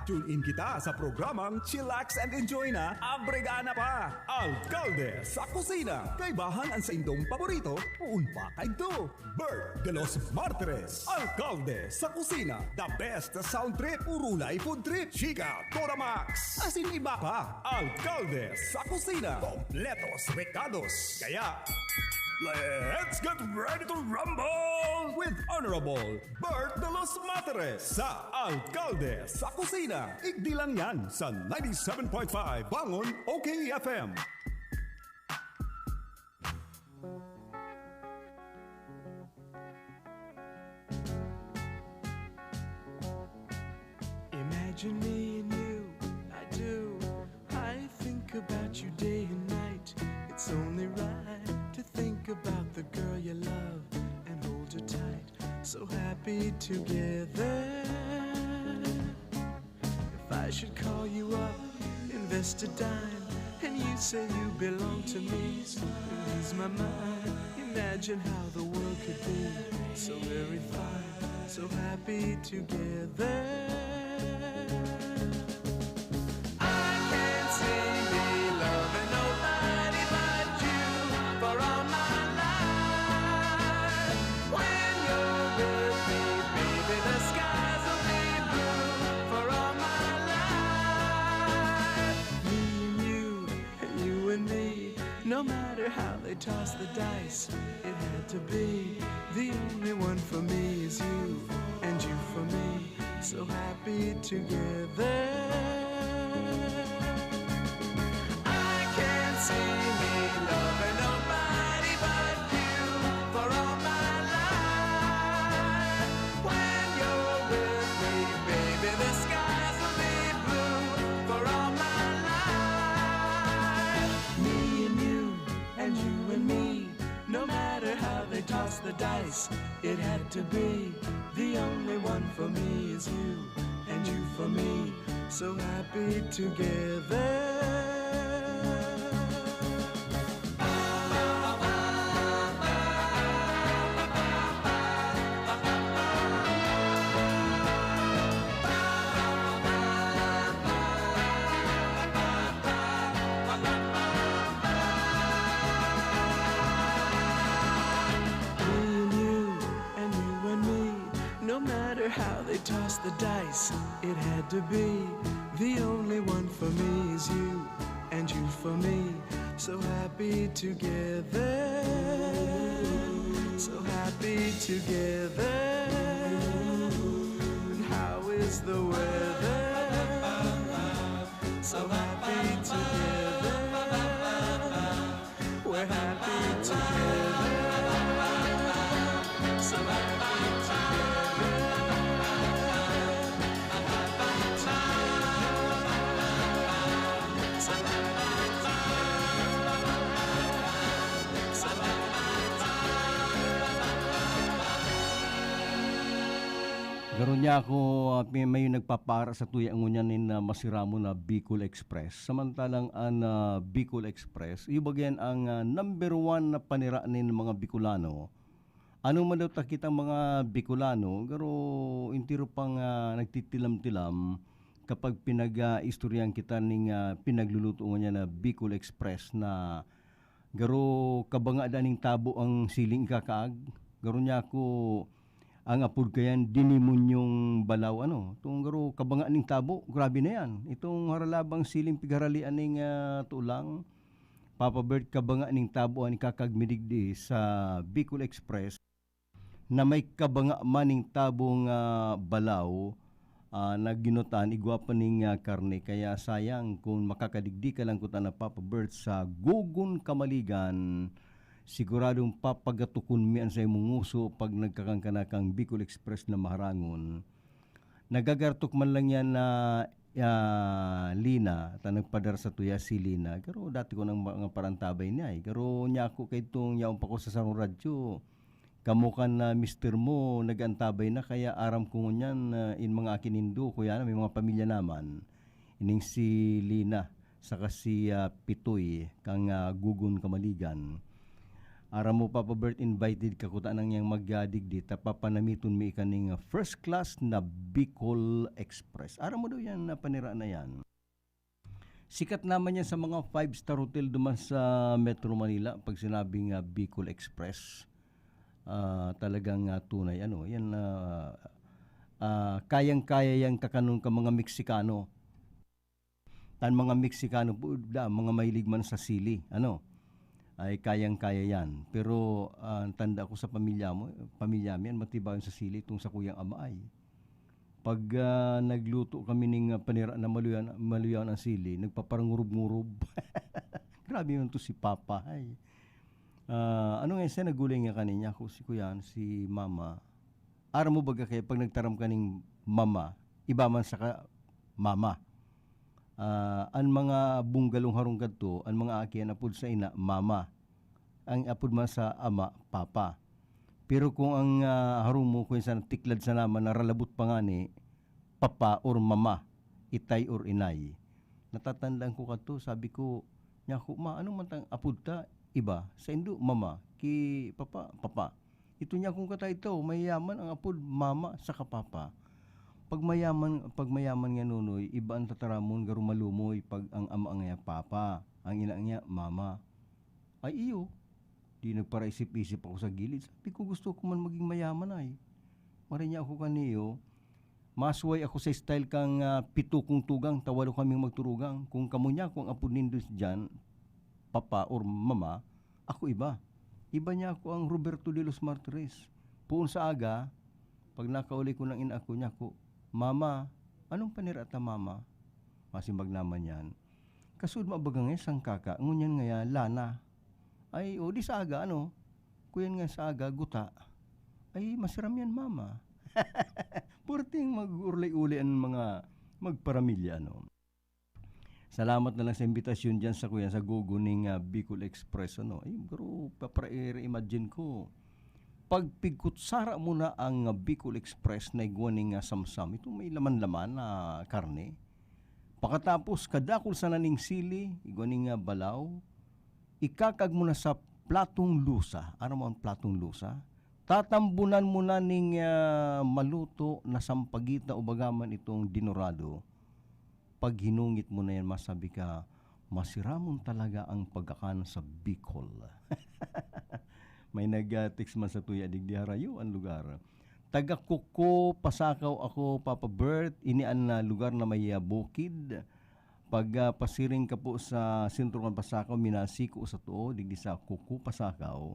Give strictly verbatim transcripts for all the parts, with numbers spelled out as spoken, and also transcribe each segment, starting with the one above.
Tune in kita sa programang Chillax and Enjoy na, Abregana pa! Alkalde sa Kusina! Kaibahan an saindong paborito, poon pa kaidto! Bert de los Martires, Alkalde sa Kusina! The best sound trip, urulay food trip, chika, Toramax, asin iba pa! Alkalde sa Kusina! Kompletos rekados! Kaya, let's get ready to rumble with Honorable Bert de los Martires sa Alkalde sa Kusina. Igdi lang yan sa ninety-seven point five Bangon O K F M. Imagine me and you, I do. I think about you day and night. It's only right to think about the girl you love and hold her tight. So happy together. If I should call you up, invest a dime, and you say you belong to me, lose my mind. Imagine how the world could be so very fine, so happy together. I can't see me loving nobody but you for all my life. When you're with me, baby, the skies will be blue for all my life. Me and you, you and me, no matter how they toss the dice, it had to be. The only one for me is you, and you for me, so happy together. I can't see me loving nobody but you for all my life. When you're with me, baby, the skies will be blue for all my life. Me and you, and you and me, no matter how they toss the dice, it had to be. The only one for me is you, and you for me, so happy together. Me and you, and you and me, no matter how they toss the dice, it had to be. The only one for me is you, and you for me, so happy together, so happy together. And how is the weather? So happy together. We're happy together. So happy together. A happy time. So happy time. So happy time. Garo niya ako, ah, pi-, may nagpapara sa tuya ngunyan nin, ah, masiramon na Bicol Express. Samantalang an, ah, Bicol Express, iyo bagian ang, ah, number one na panira nin mga Bicolano. Ano man daw ta kitang mga Bicolano, garo entero pang, ah, nagtitilam-tilam kapag pinag, ah, istoryahan kita ning, ah, pinagluluto ngunyan na Bicol Express na garo kabanga da ning tabo ang siling ikakaag. Garo niya ako ang apod kayan, Demonyong Balaw, ano. Itong garo kabanga ning tabo, grabe na yan. Itong haralabang siling pigharalian ning, ah, tulang, Papa Bert, kabanga ning tabo an ikakagmi digdi sa Bicol Express na may kabanga man ning tabong, ah, balaw, ah, na ginutan, igwa pa ning, ah, karne. Kaya sayang kung makakadigdi ka lang kuta na, Papa Bert, sa Gogon Kamaligan, siguradong papagatokon mi an saimong ngoso pag nagkakan ka na kang Bicol Express na maharangon. Nagagartok man lang yan na, ah, Lina, ta nagpadara sa tuya si Lina. Pero dati ko nang mga parantabay niya, eh. Pero niya ako kay itong yaon pa ko sa sarong radyo. Kamo kan, ah, mister mo, nag-antabay na, kaya aram ko ngunyan, ah, in mga aki nindo, kuya, may mga pamilya naman. Ining si Lina, saka si, ah, Pitoy, kang, ah, Gugon Kamaligan. Aram mo, Papa Bert, invited ka kuta nang yang magyadigdi, ta papanamiton mi ika ning first class na Bicol Express. Aram mo daw yan na panira na yan. Sikat naman yan sa mga five-star hotel duman sa Metro Manila pag sinabing, ah, Bicol Express. Ah, talagang, ah, tunay, ano, yan, ah, ah, kayang-kaya yan kakanon ka mga Meksikano. Tan mga Meksikano po, da, mga mahilig man sa sili, ano, ay kayang-kaya yan. Pero, ah, ang tanda ko sa pamilya mo, pamilya mi, yan, matibayon sa sili, itong sa kuyang ama ay. Pag, ah, nagluto kami ning, ah, panira na maluyaw, maluyaw ang sili, nagpaparangurob-ngurob. Grabe man to si Papa, ay. Ah, ano nga siya, nagulay nga kaninya, ko si kuya, si Mama. Aram mo baga kaya pag nagtaram ka ning mama, iba man saka mama. Ah, an mga bunggalong harong kadto, an mga aki an apod sa ina, mama. An apod man sa ama, papa. Pero kung ang, ah, harong mo, kung sa tiklad sa naman, naralabot pa ngani, papa or mama, itay or inay. Natatandaan ko kadto, sabi ko, "Nyako, ma, ano man tang apod ta?" Iba, sa indo, mama, ki papa, papa. Ito niya kung kataitaw, mayaman ang apod, mama saka papa. Pag mayaman, pag mayaman nga nunoy, iba ang tataramon, garo malumoy, pag ang ama nga papa, ang ina niya, mama. Ay iyo, di nagparaisip-isip ako sa gilid. Sabi ko, "Gusto ko man maging mayaman ay." Maray niya ako kaniyo, masway ako sa style kang, ah, pito kong tugang, ta walo kaming magturugang. Kung kamo niya, kung apod nindo diyan, papa or mama, ako iba. Iba niya ako ang Roberto de los Martires. Puon sa aga, pag nakauli ko ng ina ko, niya ko, "Mama, anong panira ta, mama?" Masimbag naman yan. Kasud mabaga nga sangkaka, ngunyan ngaya lana. Ay, o di sa aga, ano? Kuyan nga sa aga, guta. Ay, masiram yan, mama. Purting mag-urlay-ulay ang mga magparamilya, ano? Salamat na lang sa imbitasyon dyan sa kuya, sa Gogo ning, ah, Bicol Express, ano? Ay, bro, papra-, imagine ko. Pagpigkutsara mo na ang, ah, Bicol Express na igwa ning, ah, samsam. Ito may laman-laman na karne. Pakatapos, kadakul sana ning sili, igwa ning, ah, balaw. Ikakag mo na sa platong lusa. Ano mo ang platong lusa? Tatambunan mo na ning, ah, maluto na sampagita o bagaman itong dinorado. Pag hinungit mo na yan, masabi ka, "Masiramon talaga ang pagkakan sa Bicol." May nag-text man sa tuya, digdi harayo ang lugar. Taga Coco, Pasakaw ako, Papa Bert. Ini an, ah, lugar na may, ah, bukid. Pag, ah, pasiring ka po sa sentro kan Pasakaw, minasiko sa tuo, digdi sa Coco, Pasakaw.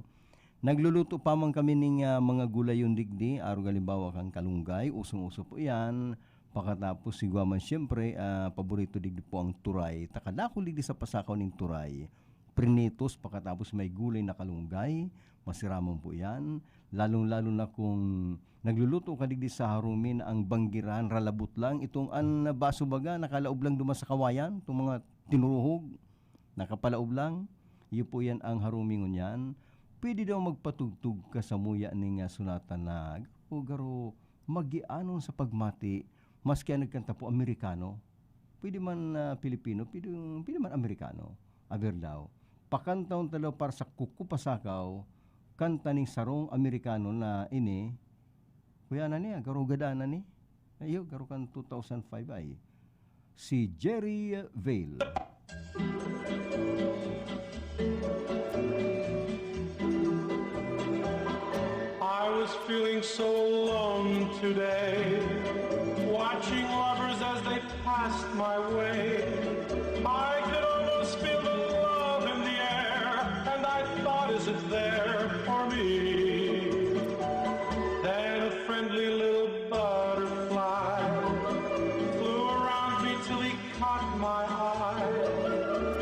Nagluluto pa man kami ning, ah, mga gulayon digdi, arog halimbawa kan kalunggay, usong-uso po iyan. Pakatapos, sigwa man siyempre, ah, paborito digdi po ang turay. Ta kadakul digdi sa Pasakaw ning turay. Prinitos, pakatapos may gulay na kalunggay, masiraman po iyan. Lalong-lalo na kung nagluluto ka digdi sa harong mi na ang banggiran, ralabot lang. Itong an baso baga, nakalaob lang duman sa kawayan, itong mga tinuruhog, nakapalaob lang. Iyo po yan ang harong mi ngunyan. Pwede daw magpatugtog ka samuya ning, ah, sonata na garo, garo magianon sa pagmati, maski ang nagkanta po Amerikano. Pwede man, ah, Pilipino, pwede, pwede man Amerikano. Aber daw. Pakantahon ta daw para sa Coco Pasakaw, kanta ning sarong Amerikano na ini, kuya na niya, garo gada na ni. Ayo, garo kan two thousand five ay. Si Jerry Vale. I was feeling so alone today, watching lovers as they passed my way. I could almost feel the love in the air, and I thought, "Is it there for me?" Then a friendly little butterfly flew around me till he caught my eye.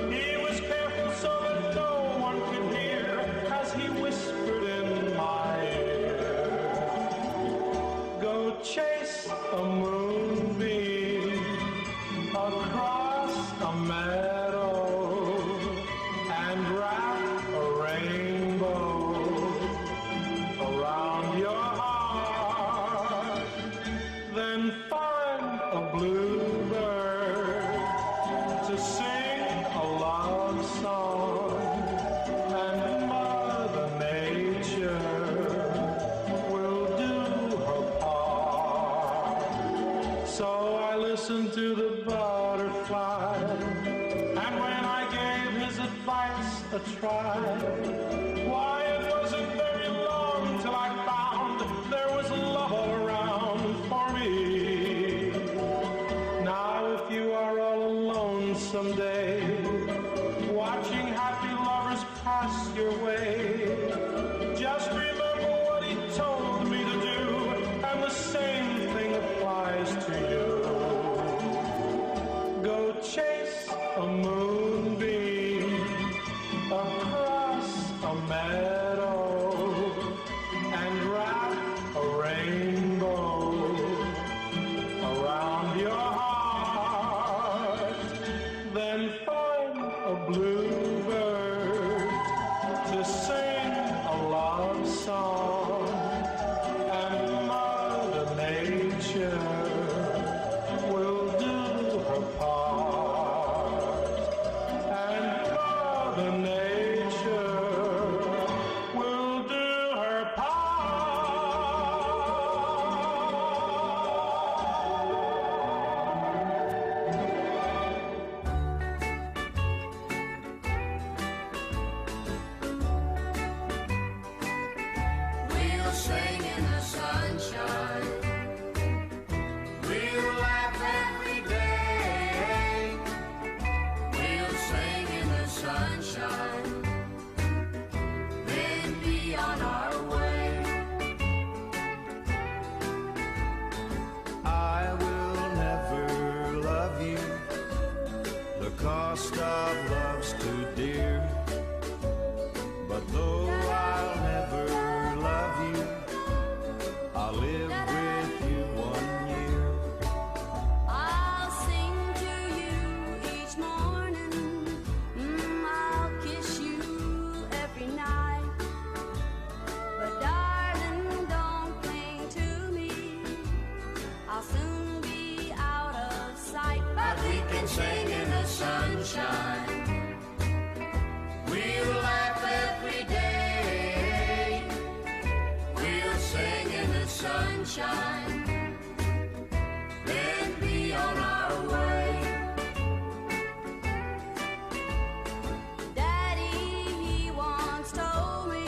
He was careful so that no one could hear as he whispered in my ear, "Go chase a moonbeam across a meadow and wrap a rainbow around your heart. Then find a bluebird to sing a love song, and Mother Listen to the butterfly. And when I gave his advice a try, why, it wasn't very long till I found there was love all around for me. Now, if you are all alone someday, watching happy lovers pass your way, just remember what he told me to do, and the same thing applies to you. Go chase a moonbeam across a meadow and wrap a rainbow around your heart. Then find a bluebird to sing a love song, and Mother Nature will do her part, and Mother Nature will do her part. We'll sing in the sunshine. We'll laugh every day. We'll sing in the sunshine. Then be on our way. I will never love you. The cost of love's too dear. But though I'll never love you, I'll live with you one year. I'll sing to you each morning. Mm, I'll kiss you every night. But darling, don't cling to me. I'll soon be out of sight. But we can sing in the sunshine. We'll laugh every day. We'll sing in the sunshine. Then be on our way. Daddy, he once told me,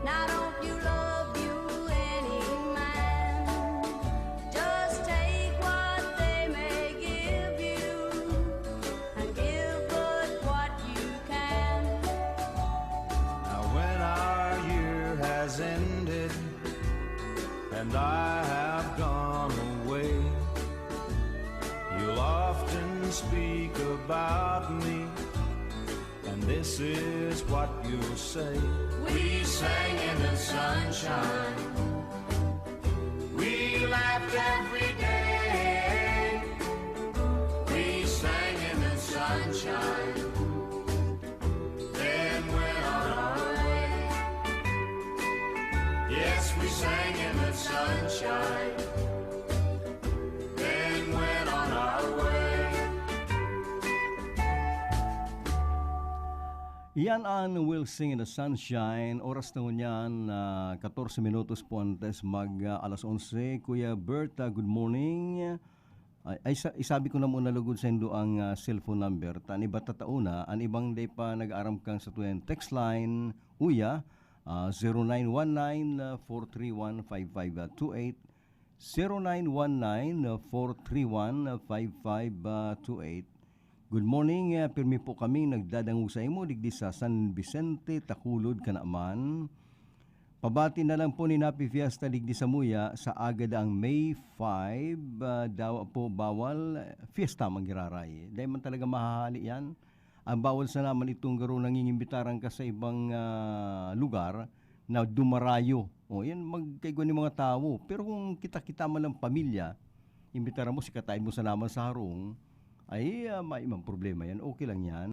"Now don't you love you any man. Just take what they may give you, and give good what you can." Now when our year has ended and I have gone away, you'll often speak about me, and this is what you'll say. We sang in the sunshine. We laughed every day. We sang in the sunshine. Then went on our way. Yes, we sang in the sunshine. Then went on our way. Iyan an We'll Sing in the Sunshine. Oras na ngunyan, ah, katorse minutos po antes mag, ah, alas onse. Kuya Bert, ah, good morning. Ay, ay, sa, isabi ko na muna lugod saindo ang, ah, cellphone number. Ta an iba tataona, an ibang dai pa nag-aaram kan satuyang text line, uya, ah, zero nine one nine, four three one, five five two eight, zero nine one nine, four three one, five five two eight. Good morning, ah, pirmi po kaming nagdadangog saimo digdi sa San Vicente, Tacolod, Canaman. Pabati na lang po nin Happy Fiesta digdi samuya sa Agada ang May five, ah, dawa po bawal, eh, fiesta manggiraray. Dai man talaga mahahali yan. Ang bawal sana man itong garo nangingimbitaran ka sa ibang, ah, lugar na dumarayo. O, yan, magkaigwa nin mga tawo. Pero kung kita-kita man lang pamilya, imbitaran mo, sikatain mo sana man sa harong, ay, ah, may ibang problema yan. Okay lang yan.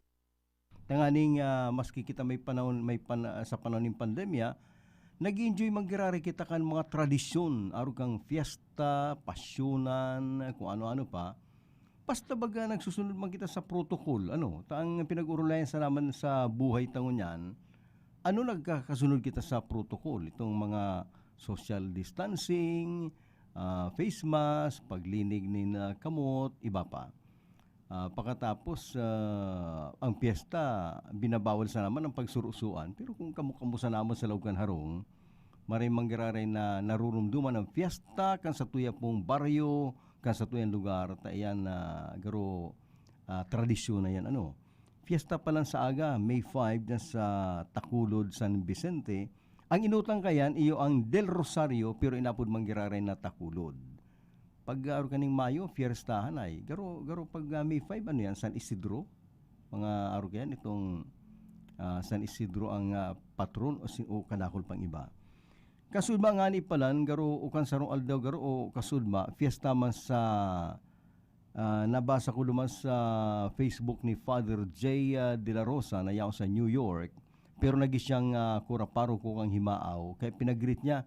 Tanganing, ah, maski kita may panahon, may pan-, ah, sa panahon nin pandemya, nag-enjoy manggiraray kita kan mga tradisyon, arog kan fiesta, pasyonan, kung ano-ano pa. Basta baga nagsusunod man kita sa protocol, ano, ta ang pinag-orolayan sana man sa buhay ta ngunyan, ano nagkakasunod kita sa protocol, itong mga social distancing, ah, face mask, paglinig nin, ah, kamot, iba pa. Ah, pakatapos, ah, ang piyesta, binabawal sana man ang pagsurusuan. Pero kung kamo-kamo sana man sa laog kan harong, maray manggiraray na narurumduman ang piyesta kan satuya pong baryo, kan satuyang lugar, ta iyan na garo, ah, tradisyon na yan, ano. Fiesta pa lang sa aga, May five, dyan sa Takulod, San Vicente. Ang inutang kayan, iyo ang Del Rosario, pero inapod manggiraray na Takulod. Pag aro kaning Mayo, fiestahan ay. Garo, garo pag, ah, May five, ano yan, San Isidro? Mga aro kayan, itong, ah, San Isidro ang, ah, patron o, si, o kadakol pang iba. Kasudma ngani palan, garo o kan sarong aldaw, garo o kasudma, fiesta man sa, ah, nabasa ko duman sa Facebook ni Father J, ah, De La Rosa na yaon sa New York, pero nagi siyang, ah, kura paroko kan Himaaw, kaya pinag-greet niya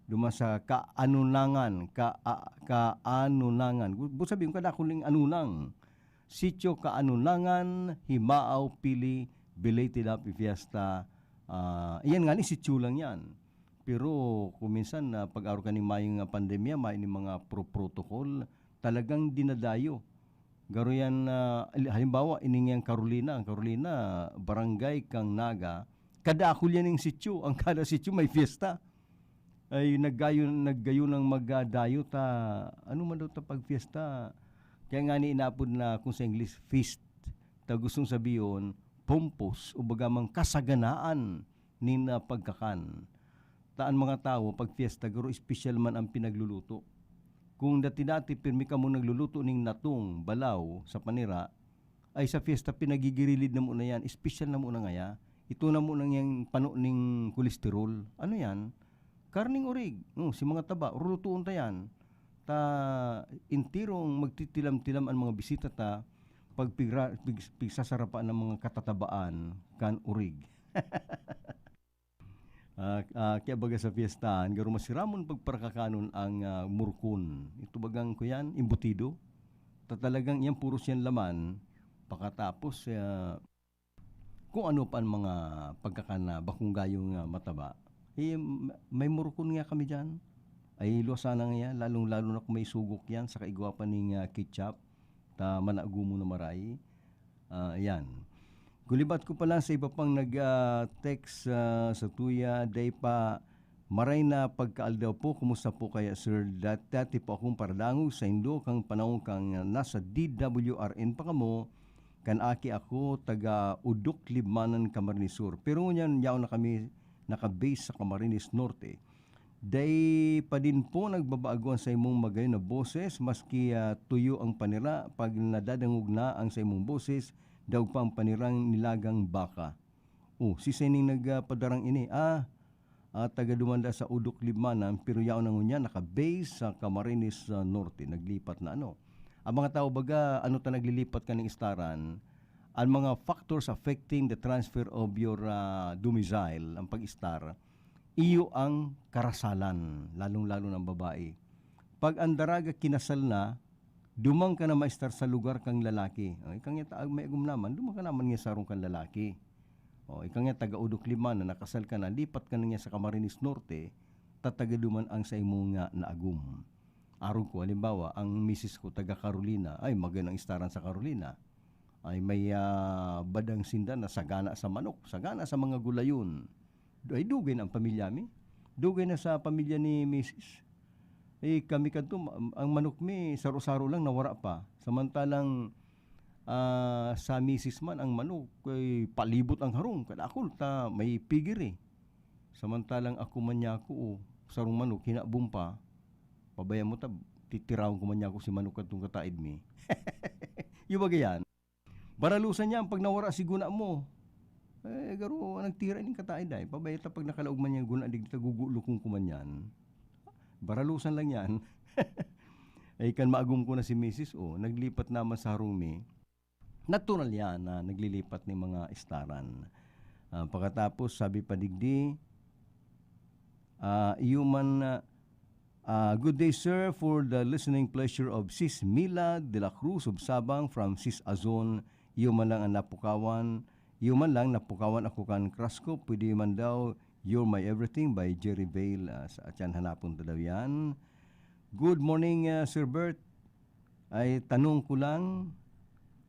duman sa Kaanunangan, ka-, a-, Kaanunangan. Gu-, gu-, sabihin, kadakol ning Anunang. Sitio Kaanunangan, Himaaw, Pili, belated happy fiesta. Ah, iyan nga ni sitio lang yan. Pero kung minsan, ah, pag-aro ka ning mayong, ah, pandemya, may ning mga pro-, protocol, talagang dinadayo. Garo yan, ah, halimbawa, ining yang Carolina, ang Carolina, barangay kang Naga, kadakol yan ning sitio. Ang kada sitio may fiesta. Ay, naggayon, naggayon ang magdayo ta, ano man daw ta pagfiesta? Kaya nga ni inapod na kung sa English, feast. Ta gustong sabihon, pompous, o baga mang kasaganaan nin, ah, pagkakan. Ta an mga tawo, pag fiesta, garo espesyal man ang pinagluluto. Kung dati-dati, pirmi kamo nagluluto ning natong, balaw, sa panira, ay sa fiesta, pinagigirilid na muna yan. Espesyal na muna ngaya. Ito na muna yang pano ning kolesterol. Ano yan? Karning orig. Oh, si mga taba, rulutuon ta yan. Ta, intirong magtitilam-tilam ang mga bisita ta, pag pigra-, pig-, pigsasarapaan ng mga katatabaan kan orig. Ah, ah, kaya baga sa fiestahan, garo masiramon pagparakakanon ang, ah, murkon. Ito bagang kuyan, embutido. Ta talagang yan, puro siyan laman. Pakatapos, ah, kung ano pa ang mga pagkakan na bakong gayong, ah, mataba. Eh, m-, may murkon nga kami diyan. Ay, luwas sana nga yan, lalong-lalo na kung may sugok yan, saka igwa pa ning, ah, ketchup, ta managumon na maray. Ah, ayan. Gulibat ko pala sa iba pang nag, ah, text, ah, sa tuya, day pa, maray na pagkaaldaw po, kumusta po kaya, sir? Dat-, dati po akong paradangog sa indo kang panahon kang, ah, nasa D W R N pa kamo, kan aki ako, taga Udok, Libmanan, Camarines Sur. Pero ngunyan, yaon na kami naka-base sa Camarines Norte. Dai pa din po nagbabago ang saimong magayon na boses, maski, ah, tuyo ang panira, pag nadadangog na ang saimong boses, daog pa ang panirang nilagang baka. Oh, si sining nag, ah, padarang ini, ah, ah, taga dumanda sa Udok, Libmanan, pero yaon na ngunyan naka-base sa Camarines, ah, Norte, naglipat na ano. Ang mga tao baga, ano ta naglilipat kaning istaran, ang mga factors affecting the transfer of your, ah, domicile, ang pag-istar, iyo ang karasalan, lalong-lalo ng babae. Pag ang daraga kinasal na, duman ka na maistar sa lugar kang lalaki. O, ikang nga ta-, may agom naman, duman ka naman nga sarong kang lalaki. O, ikang nga taga Udok Lima na nakasal ka na, lipat ka na nga sa Camarines Norte, tataga duman ang sa imo nga naagom. Arog ko, halimbawa, ang misis ko taga Carolina, ay, magandang istaran sa Carolina. Ay, may, ah, badang sinda na sagana sa manok, sagana sa mga gulayon. Ay, dugay na ang pamilya mi. Dugay na sa pamilya ni misis. Eh, kami kadto, ma-, ang manok mi, saro-saro lang, nawara pa. Samantalang, ah, sa misis man, ang manok, eh, palibot ang harong, kadakol, ta may pigiri. Samantalang ako man niya ako, oh, sarong manok, hinabong pa, pabaya mo ta, titirawon ko man niya ako si manok kadtong kataid mi. Yung bagay yan. Baralusan niya ang pag nawara si guna mo. Eh, garo, nagtira ning kataid ay. Pabaya ta pag nakalaog man niya guna, digdi ta gugulukong ko man yan. Baralusan lang yan. Ay, kan maagom ko na si misis, oh, naglipat naman sa harong mi. Natural yan na naglilipat ning mga istaran. Ah, pakatapos, sabi pa digdi, ah, iyo man, ah, ah, "Good day, sir, for the listening pleasure of Sis Mila de la Cruz of Sabang from Sis Azon. Iyo man lang ang napukawan, iyo man lang napukawan ako kan crush ko, pwede man daw You're My Everything by Jerry Vale." Ah, sa atyan hanapon ta daw yan. Good morning, ah, Sir Bert. Ay, tanong ko lang,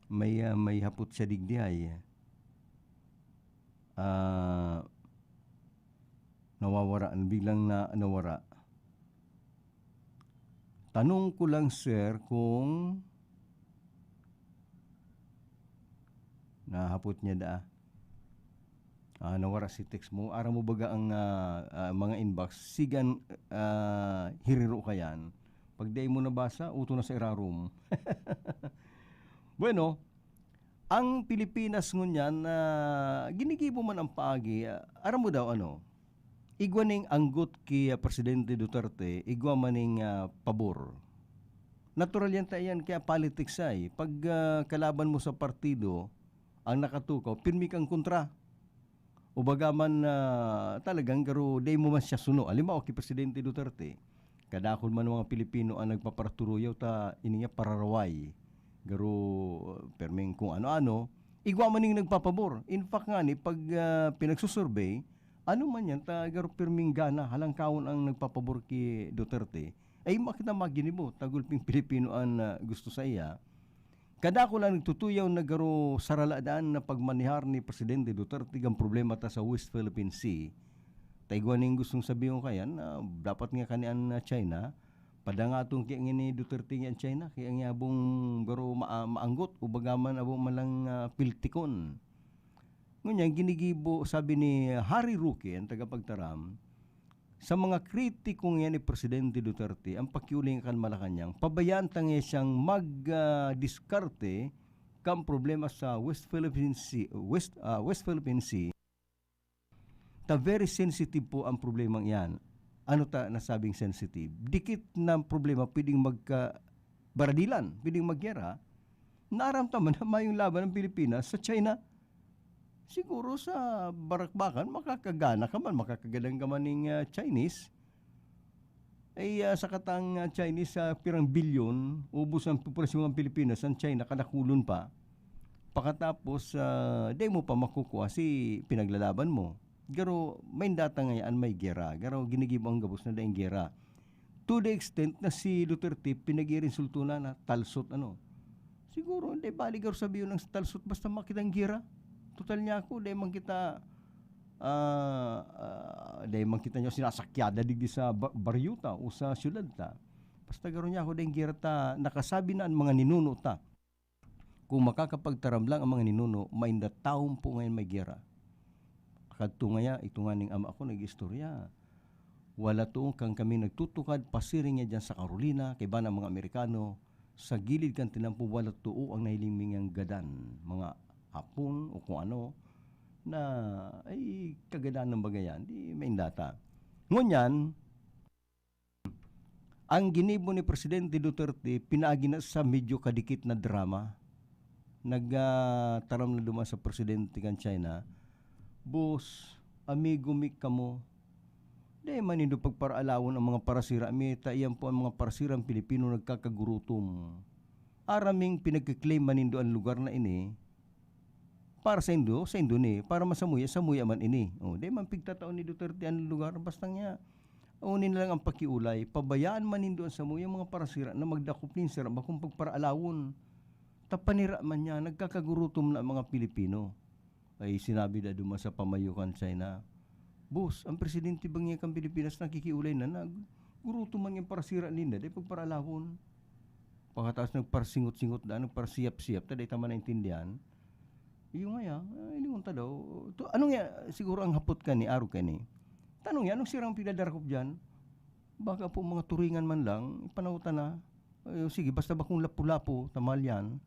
may, ah, may hapot siya digdi ay. Ah, nawawara, biglang na, nawara. Tanong ko lang, sir, kung nahapot niya daa. Ah, nawara si text mo. Aram mo baga ang, ah, ah, mga inbox, sigan, ah, hiriro ka yan. Pag dai mo nabasa, uto na sa irarom. Bueno, ang Pilipinas ngunyan, ah, ginigibo man ang paagi, ah, aram mo daw ano, igwa ning anggot ki, ah, Presidente Duterte, igwa man ning, ah, pabor. Natural yan ta iyan, kaya politics ay. Pag, ah, kalaban mo sa partido, ang nakatukaw, pirmi kang kontra. O baga man, ah, talagang garo, dai mo man siya suno. Halimbawa, ki Presidente Duterte, kadakul man mga Pilipino ang nagpaparaturuyaw ta, ini nga pararaway. Garo, pirming kung ano-ano, igwa man ning nagpapabor. In fact nga ni, pag, ah, pinagsusurvey, ano man yan, ta garo pirming gana, halangkawon ang nagpapabor ki Duterte. Ay, makita maginibo, tagulping Pilipino an, ah, gusto sa iya. Kadakul an nagtutuyaw na garo sarala daan na pagmanihar ni Presidente Duterte kan problema ta sa West Philippine Sea. Ta igwa ning gustong sabihon kayan na dapat nga kani an, ah, China, padangaton kaya nga ni Duterte nga an China, kaya nga abong garo ma-, maanggot, o baga man abong man lang, ah, piltikon. Ngunyan, ginigibo, sabi ni Harry Roque, ang tagapagtaram, sa mga kritiko ngayon ni Presidente Duterte, ang pakiuling kan Malacañang, pabayaan ta ngayon siyang mag, ah, diskarte kan problema sa West Philippine Sea, West, ah, West Philippine Sea. Ta very sensitive po ang problemang iyan. Ano ta nasabing sensitive? Dikit na problema pwedeng magka-, baradilan, pwedeng magyera. Naaram ta man na mayong laban ang Pilipinas sa China. Siguro sa barakbakan, makakagana ka man, makakagadan ka man ning, ah, Chinese. Ay, ah, sa katang, ah, Chinese, sa pirang bilyon, ubos ang populasyon ng Pilipinas, ang China, kadakulon pa. Pakatapos, ah, di mo pa makukuha si pinaglalaban mo. Garo, may data ngayon, may gera. Garo, ginigibo ang gabos na daing gera. To the extent na si Duterte, pinag-irinsulto na, na talsot, ano. Siguro, di bali garo sabihin ng talsot, basta makitang gera. Total niya ako, di man kita, ah, ah, di man kita niya sinasakyada digdi sa ba-, baryo ta o sa syudad ta. Basta garo niya ako, daing gera ta, nakasabi na ang mga ninuno ta. Kung makakapagtaram lang ang mga ninuno, mainda taon po ngayon may gera. Kadto ngaya, ito nga ning ama ko nag-istorya. Wala toon kan kami nagtutukad, pasiring niya dyan sa Carolina, kaiba ng mga Amerikano, sa gilid kan tinampo, wala too ang nahiling mi ngang gadan, mga hapon o kung ano, na ay kagadan ng bagayan, di maindata. Ngunyan, ang ginibo ni Presidente Duterte, pinaagi na sa medyo kadikit na drama. Nag, ah, taram na duman sa presidente kan China, "Boss, amigo mi kamo. Dai man nindo pagparaalawon ang mga parasira mi, ta iyan po ang mga parasirang Pilipino nagkakagurutom. Araming pinagkiklaim man nindo ang lugar na ini, para saindo, saindo ni, para masamuya, samuya man ini." O, dai man pigtatao ni Duterte an lugar, basta niya, uni na lang ang pakiulay, pabayaan man nindo an samuyang mga parasira na magdakop nin sira, bakong pagparaalawon. Ta panira man niya, nagkakagurutom na ang mga Pilipino. Ay, sinabi da duman sa pamayo kan China, "Boss, ang presidente ba niya kan Pilipinas nakikiulay na, nag-, gurutom man niyang parasira ninda, dai pagparaalawon." Pagkatapos nagparsingot-singot da, nagparsiyap-siyap, ta dai ta man naintindihan. Iyo ngaya, ah, ilingon ta daw. To, ano nga, siguro ang hapot kani, arog kani. Tanong yan, anong sirang pigdadarakop dyan? Baka po mga turingan man lang, ipanawta na. Ay, sige, basta bakong lapu-lapu, tamal yan.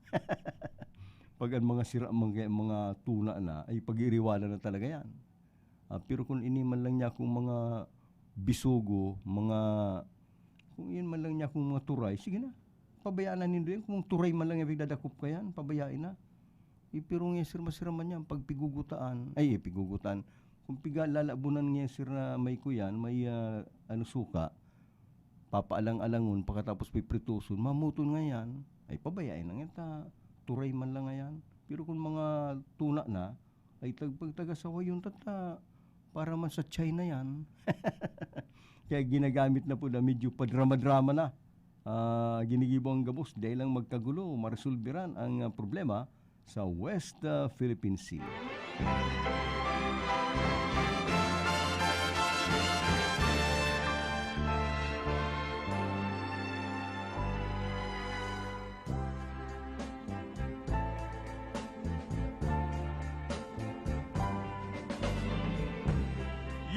Pag ang mga sira, mga, mga tuna na, ay pag-iiriwanan na talaga yan. Ah, pero kung ini man lang niya kung mga bisugo, mga, kung iyan man lang niya kung mga turay, sige na. Pabayaan na nindo yan. Kung turay man lang yung pigdadakop ka yan, pabayain na. Eh, pero nga sirma-sirma niya, pag pigugutaan, ay, eh, pigugutaan. Kung piga lalabunan nga sir na may kuyan, may, ah, ano, suka, papaalang-alangon, pagkatapos piprituson, mamuton nga yan, ay, pabayain na nga ta. Turay man lang nga yan. Pero kung mga tuna na, ay, tag-, pagtaga sa wayon tata, para man sa China yan. Kaya ginagamit na po na medyo padrama-drama na. ah, ginigibo ang gabos, dai lang magkagulo, maresolberan ang, ah, problema sa West, ah, Philippine Sea.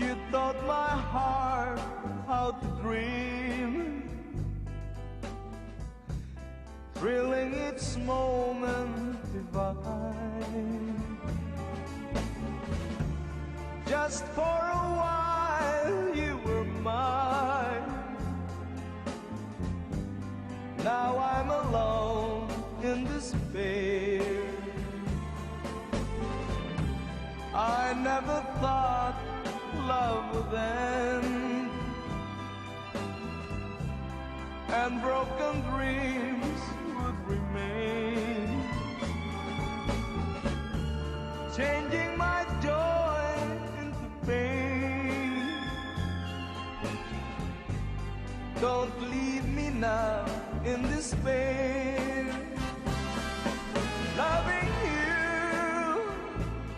You taught my heart how to dream, thrilling each moment divine. Just for a while you were mine. Now I'm alone in despair. I never thought love would end and broken dreams would remain, changing my joy into pain. Don't leave me now in despair. Loving you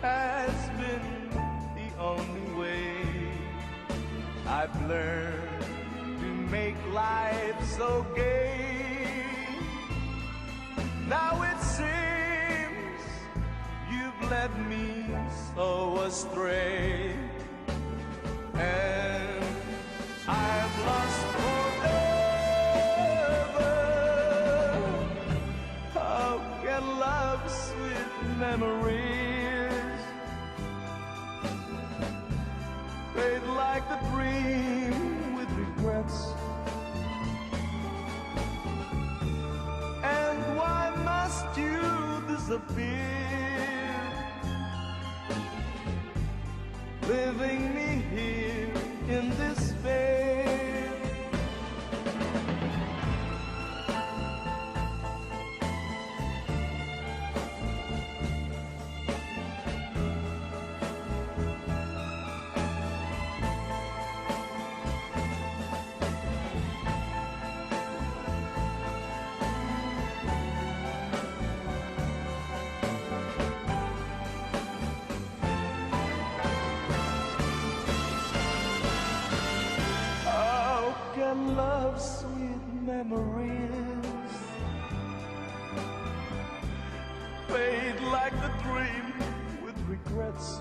has been the only way I've learned to make life so gay. Now it seems you've led me so astray, and I'm lost forever. How can love's sweet memories fade like a dream with regrets? And why must you disappear, leaving me here in despair? How can love's sweet memories fade like a dream with regrets?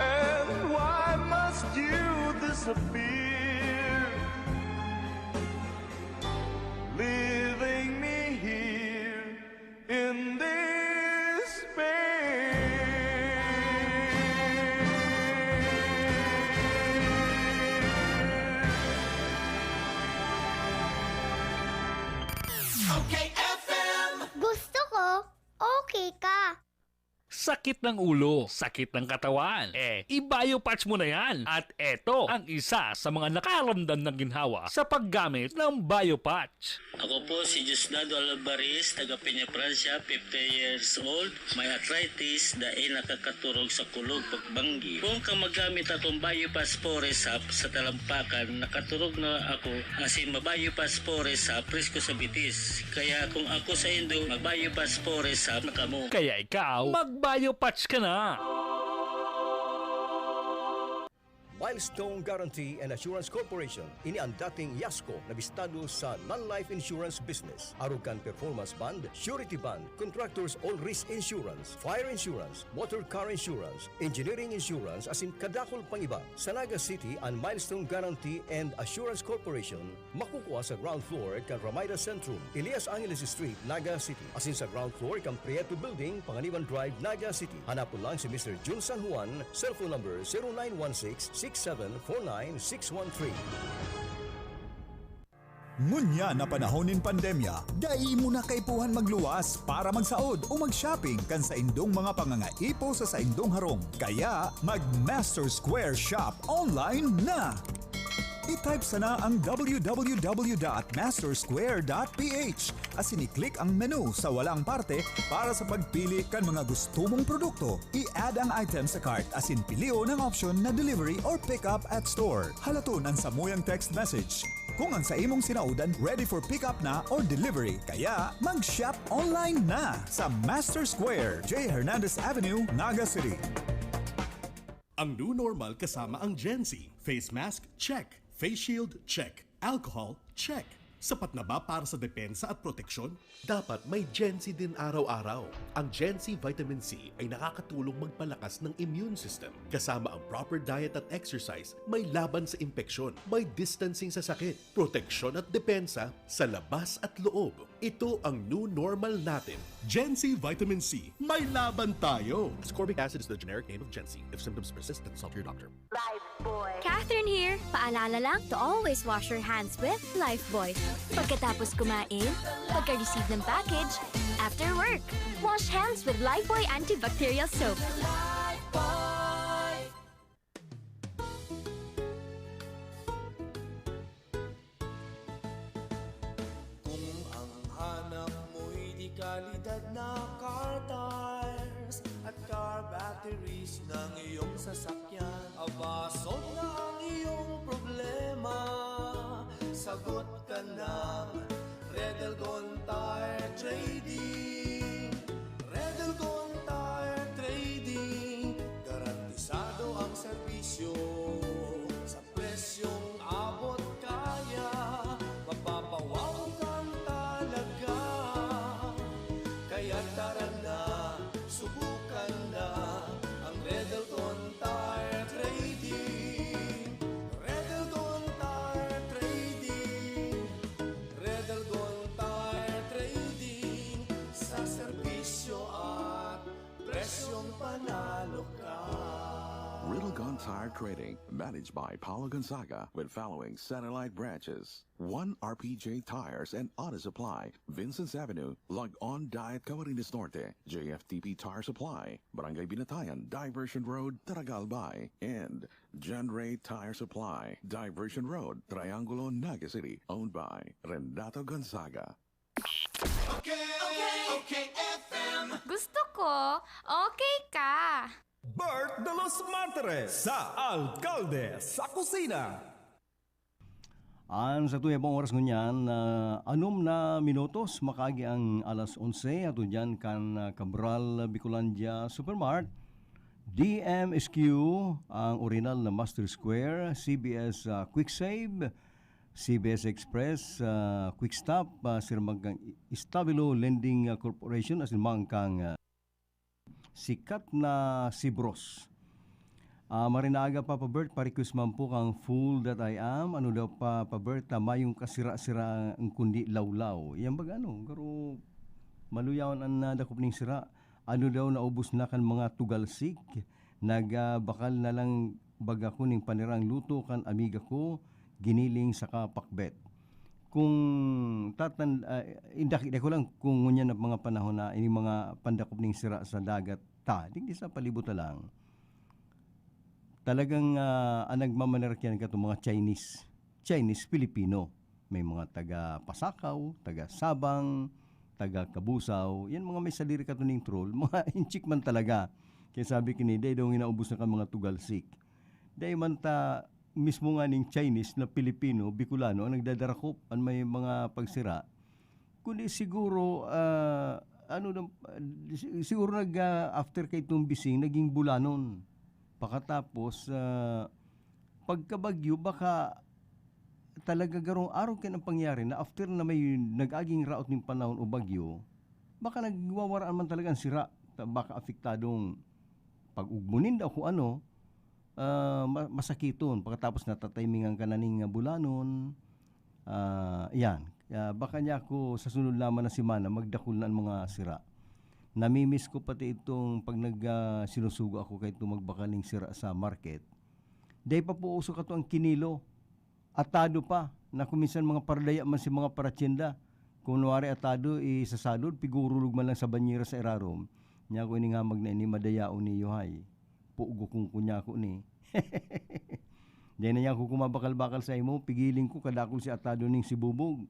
And why must you disappear, leaving me here in despair? Okay, F M. Gusto ko, okay ka. Sakit ng ulo, sakit ng katawan. Eh, i-Biopatch mo na yan. At eto ang isa sa mga nakaramdam ng ginhawa sa paggamit ng Biopatch. Ako po si Diosdado Alvarez, taga Peña, Francia, fifty years old. May arthritis, dai nakakaturog sa kulog pagbanggi. Kung ka magamit akong Biopatch Forest Sap sa talampakan, nakaturog na ako, asin ma-Biopatch Forest Sap presko sa bitis. Kaya kung ako saindo, mag-Biopatch Forest Sap na kamo. Kaya ikaw, mag-Biopatch ka na! Milestone Guarantee and Assurance Corporation, ini ang dating Yasco na bistado sa non-life insurance business. Arog kan performance bond, surety bond, contractors all risk insurance, fire insurance, motor car insurance, engineering insurance, asin kadakul pang iba. Sa Naga City, an Milestone Guarantee and Assurance Corporation makukua sa ground floor kan Ramada Centrum, Elias Angeles Street, Naga City, asin sa ground floor kan Prieto Building, Panganiban Drive, Naga City. Hanapon lang si Mister Jun San Juan, cellphone number zero nine one six six seven four nine six one three. Ngunyan na panahon nin pandemya, dai mo na kaipuhan magluwas para magsaod o mag-shopping kan saindong mga pangangaipo sa saindong harong. Kaya, mag-Master Square Shop online na! I-type sana ang w w w dot master square dot p h asin i-click ang menu sa walang parte para sa pagpili kan mga gusto mong produkto. I-add ang item sa cart asin pilion ang option na delivery or pick up at store. Halaton an samuyang text message kung ang sa imong sinaodan ready for pick up na or delivery. Kaya mag-shop online na sa Master Square, J Hernandez Avenue, Naga City. Ang new normal kasama ang Gen Z. Face mask, check. Face shield, check. Alcohol, check. Sapat na ba para sa depensa at proteksyon? Dapat may Gen Z din araw-araw. Ang Gen Z Vitamin C ay nakakatulong magpalakas ng immune system. Kasama ang proper diet at exercise, may laban sa impeksyon, may distancing sa sakit, proteksyon at depensa sa labas at loob. Ito ang new normal natin. Gen Z Vitamin C, may laban tayo! Ascorbic acid is the generic name of Gen Z. If symptoms persist, then consult your doctor. Catherine here. Paalala lang to always wash your hands with Lifebuoy. Pagkatapos kumain, pagka-receive ng package, after work. Wash hands with Lifebuoy antibacterial soap. Kung ang hanap mo'y de kalidad na car tires at car batteries ng iyong sasakyan, aba, solve na ang iyong problema. Sagot ka ng Red Elgon Tire Trading. Red Elgon Tire Trading, garantisado ang serbisyo sa presyong abot kaya. Mapapawaw kan talaga. Kaya tara na, subukan na ang Red Elgon Tire Trading. Red Elgon Tire Trading. Red Elgon Tire Trading, sa serbisyo at presyong panalo ka. Riddlegon Tire Trading, managed by Paulo Gonzaga, with following satellite branches: one R P J Tires and Auto Supply, Vincent's Avenue, Log-On Diet, Camarines Norte; J F T P Tire Supply, Barangay Binatayan, Diversion Road, Taragal Bay; and John Ray Tire Supply, Diversion Road, Triangulo, Naga City, owned by Renato Gonzaga. Okay, okay, okay, F M. Gusto ko, okay ka. Bert de los Martires sa Alkalde sa Kusina. An satuyang oras ngunyan na anom na minutos, makaagi ang alas onse, ato dyan kan ah, Cabral Bicolandia Supermart, D M S Q, ang original na Master Square, C B S ah, Quick Save, C B S Express, ah, Quick Stop, ah, sirmang kang Stabilo Lending ah, Corporation, asin mga kang ah, sikat na Sibros. Ah, maray na aga, Papa Bert, pa-request man po kang Fool That I Am. Ano daw, Papa Bert, ah, mayong kasira-sira ang kundi lawlaw. Yan baga, ano, garo maluyawan an ah, dakop ning sira. Ano daw, naubos na kan mga tugalsik. Nagbakal na lang baga ko ning panirang luto kan amiga ko, giniling saka pakbet. Kung tatan ah, indaki ko lang kung ngunyan na mga panahon na ini mga pandakop ning sira sa dagat ta, digdi sa palibot ta lang. Talagang ah, ang nagmamanerakyan kato mga Chinese, Chinese Filipino. May mga taga Pasakaw, taga Sabang, taga Cabusao. Yan mga may sadiri kato ning troll, mga inchik man talaga. Kaya sabi kini, dai daw inaubos na kan mga tugalsik. Dai man ta mismo nga ning Chinese na Pilipino, Bicolano ang nagdadarakop an may mga pagsira. Kundi siguro, ah, ano na, si- siguro nag ah, after kay itong bising, naging bulanon. Pakatapos, ah, pagkabagyo, baka talaga garong araw kayo ang pangyari na after na may nag-aging raot ning panahon o bagyo, baka nagwawaraan man talaga ang sira. Ta- Baka apektadong pag-ugmo ninda o kung ano, ah, ma- masakiton. Pagkatapos natatimingan ka na ning ah, bulanon, ah, yan. Ah, baka niya ako sa sunod naman na semana, magdakul na ang mga sira. Namimiss ko pati itong pag nag ah, sinusugo ako kay itong magbakal ning sira sa market. Dahil pa po uso kato ang kinilo. Atado pa, na kung minsan mga paradaya man si mga paratyenda. Kunwari atado, isasalod, pigurulog man lang sa banyera sa irarom. Niya ko iningamag na ini madayaon ni Yohay. Pugo kung kunyako ni. Dai na niya ako kumabakal-bakal sa imo, pigiling ko kadakul si atado ning sibubog.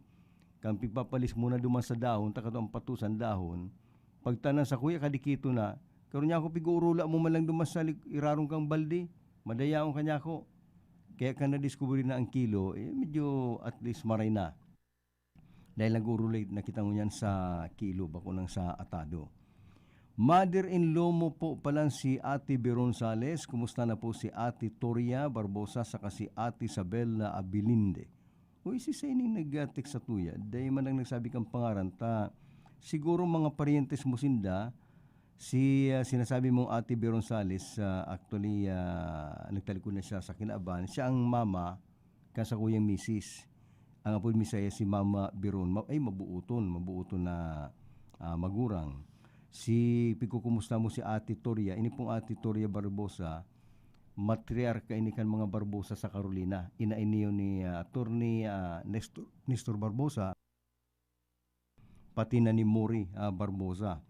Kan pigpapalis mo na duman sa dahon, ta kato ang patusan dahon. Pagtanan sa kuya, kadikito na. Karon niya ako pig-uurula mo man lang duman sa lik-, iraron kang balde. Madayaon ka niya ako. Kaya ka nadiskubre na ang kilo, eh, medyo at least maray na. Dahil nag-urulay na kita ngunyan sa kilo, bako nang sa atado. Mother-in-law mo po palan si Ate Veron Sales. Kumusta na po si Ate Toria Barbosa saka si Ate Isabella Abilinde? Uy, si Saining nag-text sa tuya. Dai man lang nagsabi kang pangaran ta. Siguro mga paryentes mo sinda. Si, ah, sinasabi mong Ate Veron Sales, ah, actually, ah, nagtalikod na siya sa kinaban. Siya ang mama kan sakuyang misis. Ang apod mi saya si Mama Biron. Ma-, ay, mabuoton, mabuoton na, ah, magurang. Si, pigkukumusta mo si Ate Toria. Ini pong Ate Toria Barbosa, matriarka ini kan mga Barbosa sa Carolina. Ina ini yun ni, ah, Attorney, ah, Nestor, Nestor Barbosa, pati na ni Mori, ah, Barbosa.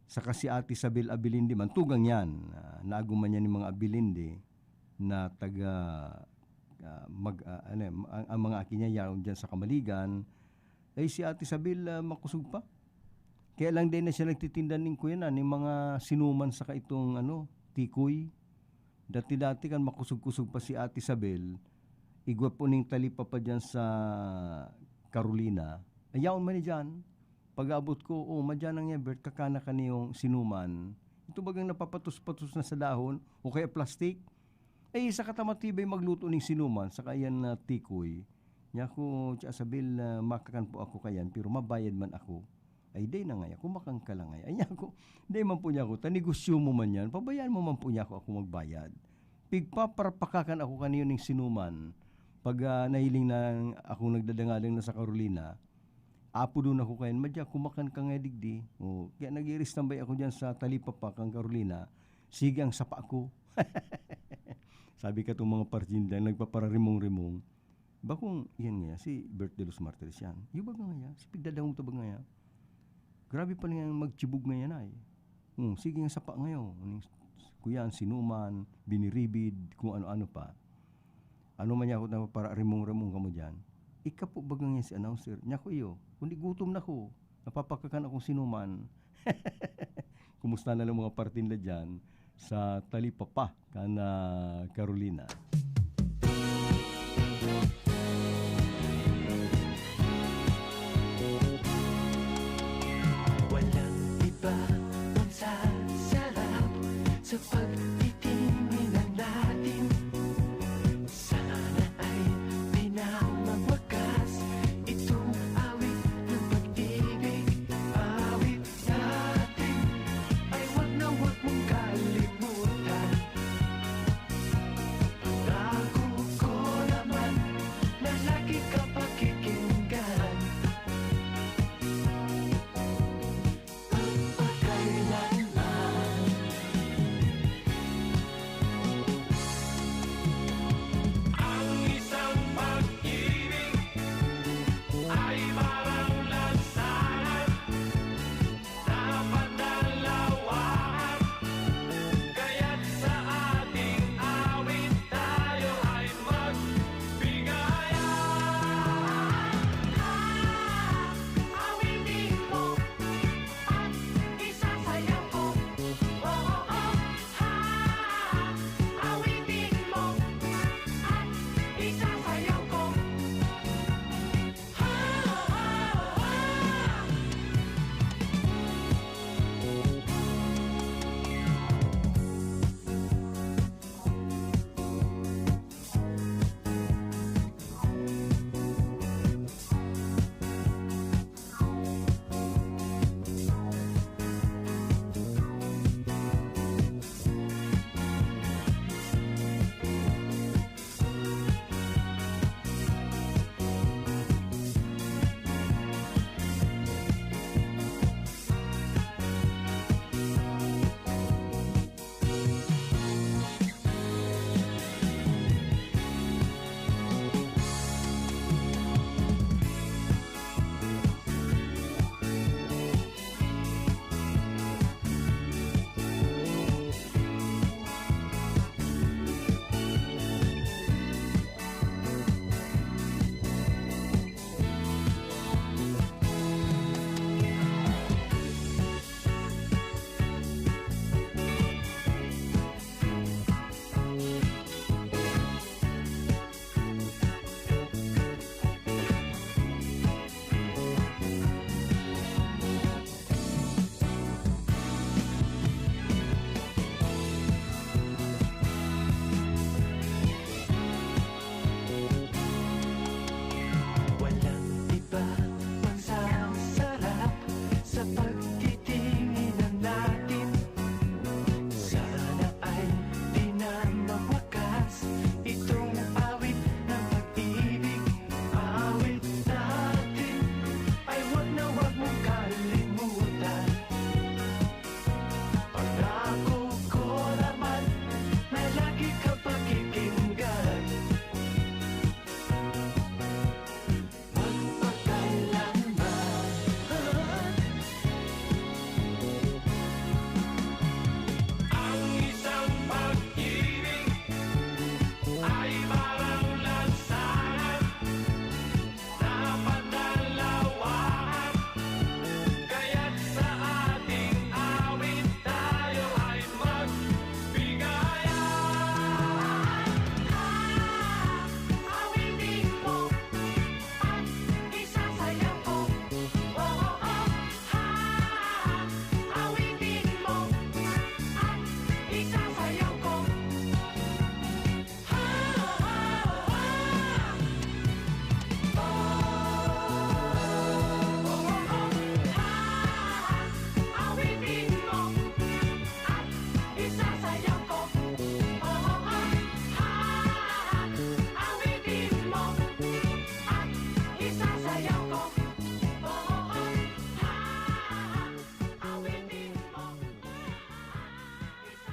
Saka si Ate Isabel Abilindi man, tugang yan. Ah, naago man yan ni mga Abilindi na taga, ah, mag-, ah, ano, ang, ang mga aki niya yaon dyan sa Kamaligan. Ay, si Ate Isabel, ah, makusog pa. Kaya lang din na siya nagtitinda ning kuya na, ning mga sinuman saka itong, ano, tikoy. Dati-dati kan makusog-kusog pa si Ate Isabel, igwa po ning talipapa dyan sa Carolina. Ayaon man ni dyan. Pag-abot ko, "Oh, madyan ang Ebert, kakana ka niyong sinuman." Ito bagang napapatos-patos na sa dahon o kaya plastic. Eh, isa ka ta matibay magluto ning sinuman, saka yan na tikoy. Niya ko, "Tia Isabel, ah, makakan po ako kayan, pero mabayad man ako." Ay, dai na ngaya, kumakan ka lang ngaya. Ay, niya ko, "Dai man po niya ako, ta negosyo mo man yan, pabayaan mo man po niya ako, ako magbayad. Pigpaparapakakan ako kaniyo ning sinuman. Pag, ah, nahiling na ako nagdadangalang na sa Carolina, apodon ako kayan, 'Madya, kumakan ka ngaya digdi.'" Oh, kaya nag-i-restambay ako diyan sa talipapa kan Carolina. Sige ang sapa ko. Sabi ka tong mga partinda, nagpapararimong-rimong. Bakong, yan nga, si Bert de los Martires yan. Yung baga nga yan, si pigdadangog ta baga nga yan. Grabe pa nga magtibog nga yan ay. Hmm, sige nga sapa ngayon. Kuya, ang sinuman, biniribid, kung ano-ano pa. Ano man niya ako na para rimong-rimong kamo dyan. Ika po baga nga si announcer. Niya ko iyo, kundi gutom na ko. Napapakakan akong sinuman. Kumusta na lang mga partinda dyan sa talipapa kan, ah, Carolina? Walang iba pang sasarap sa pagtitinginan natin. Sana ay pinamagwakas itong awit ng pag-ibig. Awit natin ay wag na wag mong kalimutan. Pangako ko naman na lagi ka pakikinggan. Pagpakailanman.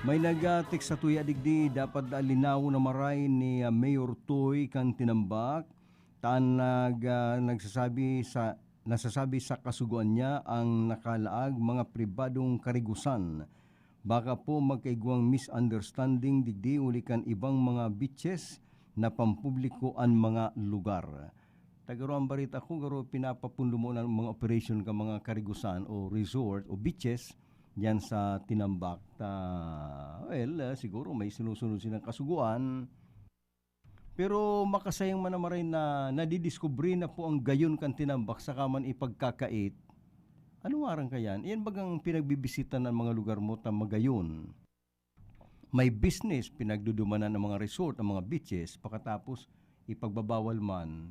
May nag-text sa tuya digdi, dapat da linawon na maray ni, ah, Mayor Toy kan Tinambak. Tan nag, ah, nagsasabi sa, nasasabi sa kasugoan niya ang nakalaag mga pribadong karigusan. Baka po magkaigwang misunderstanding digdi uli kan ibang mga beaches na pampubliko an mga lugar. Tagaro ang barita ko, garo pinapapundo mo ng mga operation ka mga karigusan o resort o beaches diyan sa Tinambak. Ta, well, ah, siguro may sinusunod silang kasugoan. Pero makasayang man na maray na nadidiskubre na po ang gayon kan Tinambak saka man ipagkakait. Ano ngaran kayan? Iyan bagang pinagbibisita ng mga lugar mo ta magayon? May business, pinagdudumanan ang mga resort, ang mga beaches, pakatapos ipagbabawal man.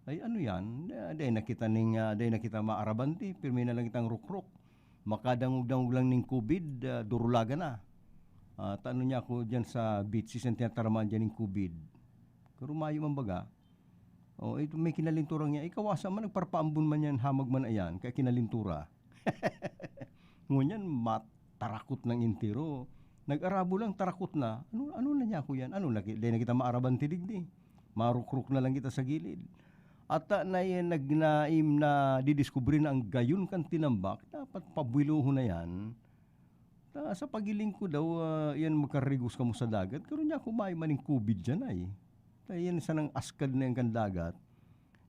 Ay, ano yan? Ah, dai na kita ning, ah, dai na kita maarabanti, pirmi na lang kitang rukrok. Makadangog-dangog lang ning covid, ah, durulagan na. Ah, ta ano niya ako dyan sa beach, sisan tinataramaan dyan ning covid. Pero mayo man baga. Oh, ito may kinalintura niya. Ikawasa man, nagparpaambon man yan, hamag man ayan, kaya kinalintura. Ngunyan, matarakot ng entero. Nag-arabo lang, tarakot na. Ano, ano na niya ako yan? Ano, naki-, dai na kita maarabanti digdi. Marukrok na lang kita sa gilid. At, ah, na, nag-, na, im-, na didiskubre na ang gayon kan Tinambak, dapat pabuwilohon na yan. Ta, sa pagiling ko daw, ah, yan magkarigos kamo sa dagat, karon niya ako mayo maning covid dyan ay. Ta, yan sanang askad na yan kan dagat.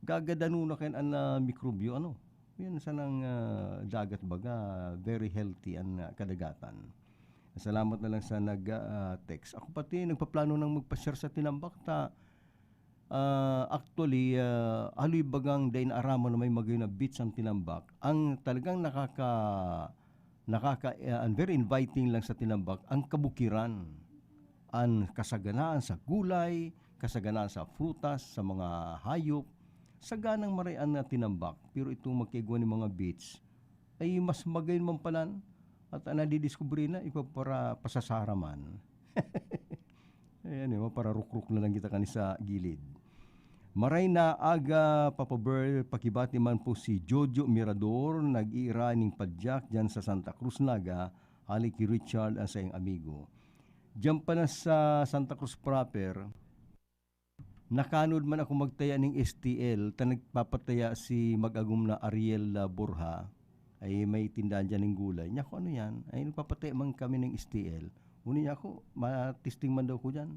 Gagadano na kayan an, ah, mikrobyo, ano? Yan sanang, ah, dagat baga, very healthy an, ah, kadagatan. Salamat na lang sa nag, ah, text. Ako pati nagpaplano nang magpasyar sa Tinambak ta, ah, actually, ah, haloy bagang dai naaraman na may magayon na beach ang Tinambak. Ang talagang nakaka-, nakaka-, ah, ang very inviting lang sa Tinambak, ang kabukiran, ang kasaganaan sa gulay, kasaganaan sa prutas, sa mga hayop, saganang maray an Tinambak. Pero itong magkaigwa ning mga beach, ay mas magayon man palan at ang nadidiskubre na ipapara-, pasasara man. Ayan eh, mapararukrok na lang kita kani sa gilid. Maray na aga, Papa Ber, pakibati man po si Jojo Mirador, nag-iira ning padyak dyan sa Santa Cruz, Naga, hali ki Richard, ang saiyang amigo. Diyan pa na sa Santa Cruz proper, nakanod man ako magtaya ning S T L, ta nagpapataya si mag-agom na Ariel, ah, Borja, ay may tindahan diyan ning gulay. Niya ko, "Ano yan?" Ay, nagpapataya man kami ning S T L. Uni niya ako, "Ma-testing man daw ko diyan.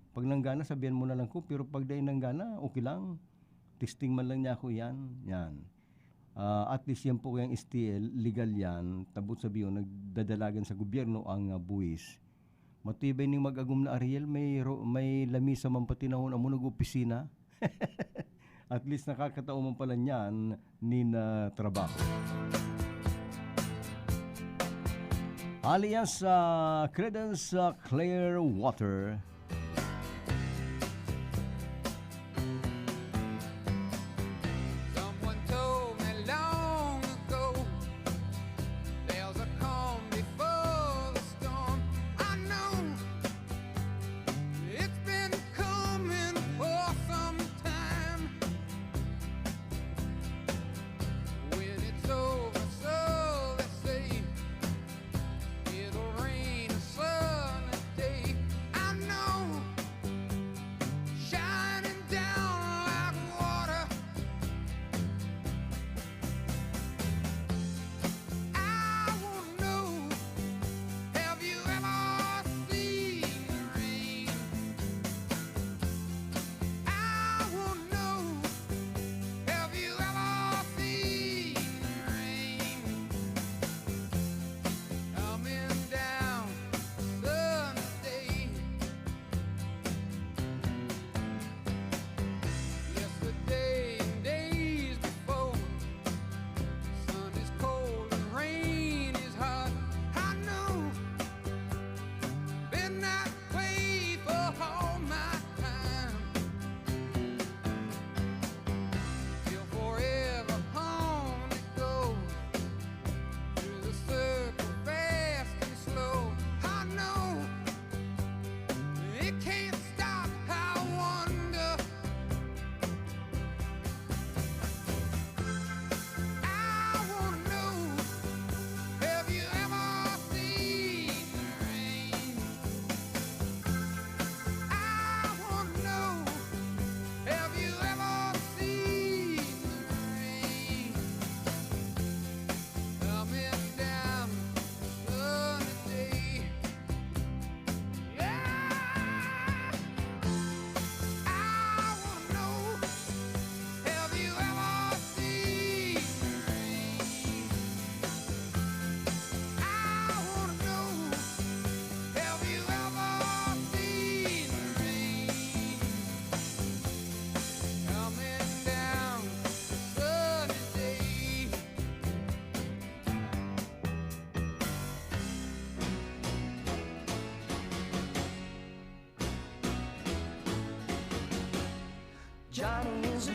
Pag nanggana, sabihan mo na lang ko, pero pag dai nanggana, okay lang. Testing man lang niya ako yan." Yan. Ah, at least yan po, yung S T L, legal yan. Tabot sabi yun, nagdadalagan sa gobyerno ang, ah, buwis. Matibay ning mag-agom na Ariel, may ro-, may lamisa man pati na hon amo nag-opisina. At least nakakatao man pala niyan nin, ah, trabaho. Alias, ah, Credence, ah, Clearwater. Someone told me long ago, there's a calm before the storm. I know it's been coming for some time. When it's over, so they say, it'll rain a sunny day. I know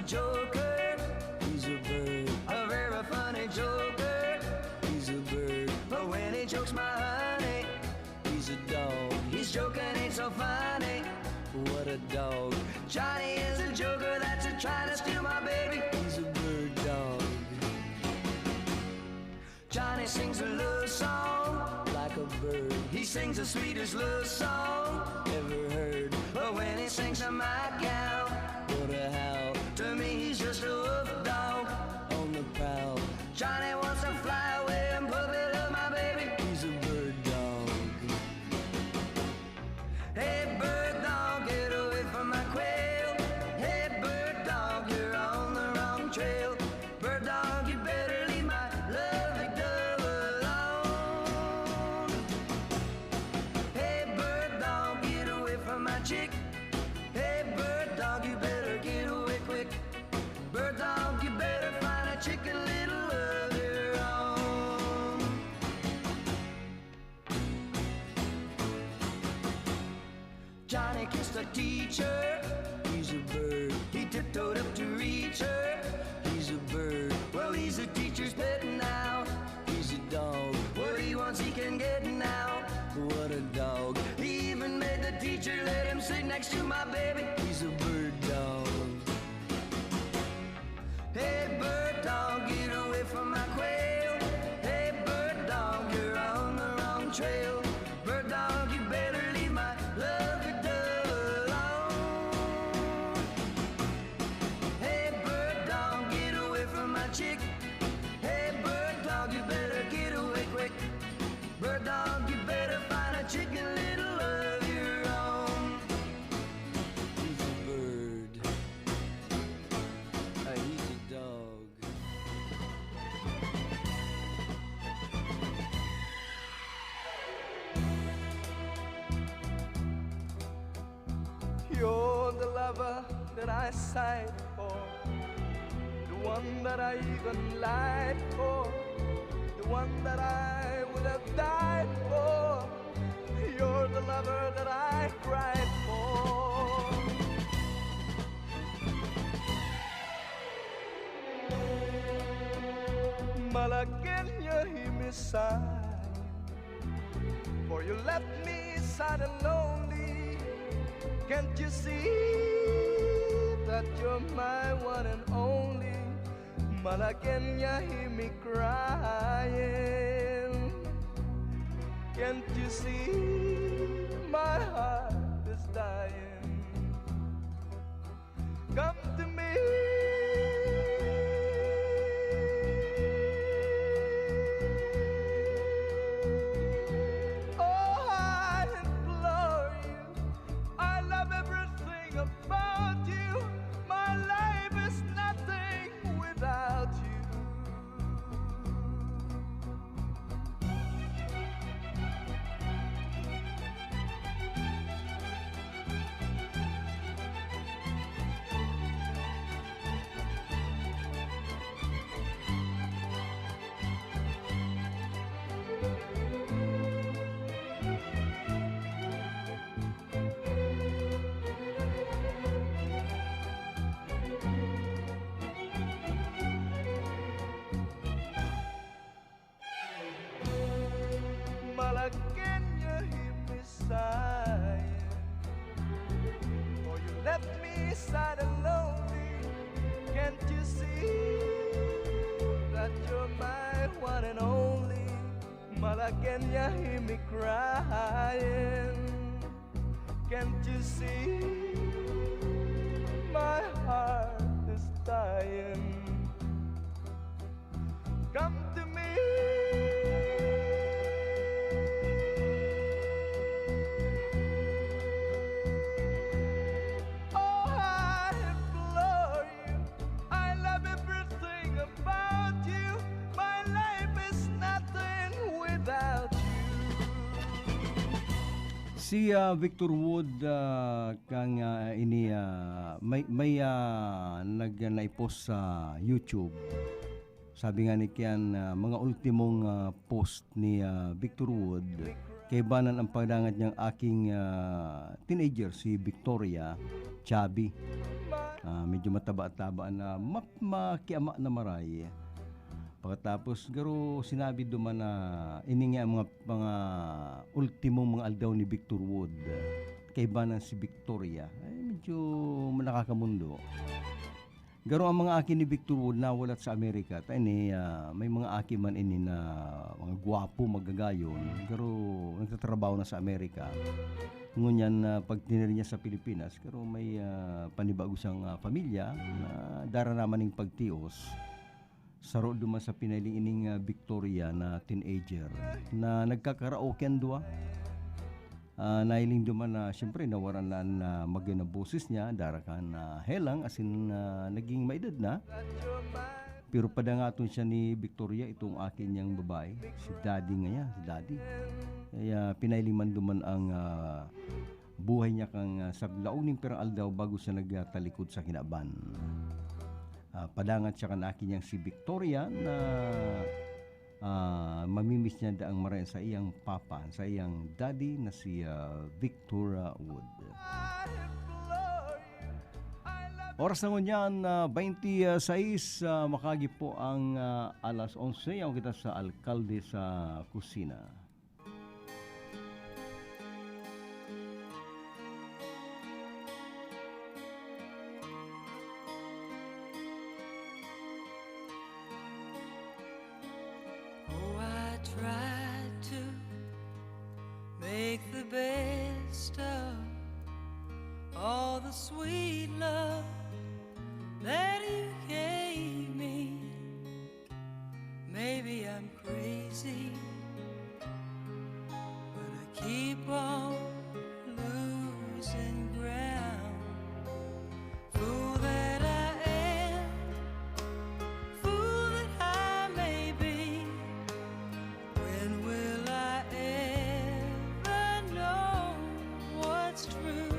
Joker, he's a bird, a very funny joker. He's a bird, but when he jokes my honey, he's a dog. He's joking, ain't so funny. What a dog. Johnny is a joker that's a trying to steal my baby. He's a bird dog. Johnny sings a love song like a bird. He sings the sweetest love song ever heard. But when he sings to my gal, what a howl. To me, he's just a wolf dog on the prowl. Johnny wants to fly away and puppy love my baby. He's a bird dog. Hey, bird dog, get away from my quail. Hey, bird dog, you're on the wrong trail. Bird dog, you better leave my lovely dove alone. Hey, bird dog, get away from my chick. Hey, bird dog, you better get away quick. Bird dog, you better find a chicken little of your own. Johnny kissed a teacher. He's a bird. He tiptoed up to reach her. He's a bird. Well, he's a teacher's pet now. He's a dog. What he wants, he can get now. What a dog. He even made the teacher let him sit next to my baby. He's a bird dog. Hey, bird dog, get away from my quail. Hey, bird dog, you're on the wrong trail. Bird dog, you better leave my lovely dove alone. Hey, bird dog, get away from my chick. Hey, bird dog, you better get away quick. Bird dog, you better find a chicken little of your own. He's a bird. I need a dog. You're the lover that I sighed for, the one that I even lied for, the one that I would have died for. You're the lover that I cried for. Malagueña, hear me sigh, for you left me sad and lonely. Can't you see that you're my one and only? Malagueña, hear me crying. Can't you see my heart is dying? Come to me. Oh, I implore you. I love everything about you. My life is nothing without you. Malagueña, hear me sighing, for you left me sad and lonely. Can't you see that you're my one and only? Malagueña, hear me crying. Can't you see my heart is dying? Come to me. Oh, I implore you. I love everything about you. My life is nothing without you. Si, ah, Victor Wood, ah, kang, ah, ini, ah, may, may, ah, nag-, naipost sa YouTube. Sabi nga ni Kian, ah, mga ultimong, ah, post ni, ah, Victor Wood. Kaibanan ang padangat niyang aking, ah, teenager, si Victoria, chubby. Ah, medyo mataba-taba na map-, makiama na maray. Pagkatapos, garo sinabi duman na ini nga ang mga, mga ultimong mga aldaw ni Victor Wood. Kaibanan si Victoria, ay medyo nakakamundo. Garo ang mga aki ni Victor Wood nawalat sa Amerika. Ta ini, ah, may mga aki man ini na mga gwapo, magagayon, garo nagtatrabaho na sa Amerika. Ngunyan, ah, pagtinir niya sa Pilipinas, garo may, ah, panibago siyang, ah, pamilya na dara naman ning pagtios. Saro duman sa pinailing ining, ah, Victoria na teenager na nagkakaraoke an duwa. Ah, nailing duman na, siyempre, nawaran na an, ah, magin na boses niya, dara kan, ah, helang, asin, ah, naging maedad na. Pero padangaton siya ni Victoria, itong aki niyang babae, si Daddy ngayan, si Daddy. Kaya pinailing man duman ang, ah, buhay niya kan, ah, sa laog nin pirang aldaw bago siya nagtalikod sa kinaban. Ah, padangat siya kan aki niyang si Victoria na, ah, mamimiss niya daang maray an saiyang papa, an saiyang daddy na si, ah, Victor, ah, Wood. Oras na ngunyan, ah, twenty-six, ah, makagi po ang, ah, alas onse. Yaon kita sa alkalde sa kusina. Oh, I tried to make the best of all the sweet love that you gave me. Maybe I'm crazy, but I keep on losing ground. Fool that I am, fool that I may be, when will I ever know what's true?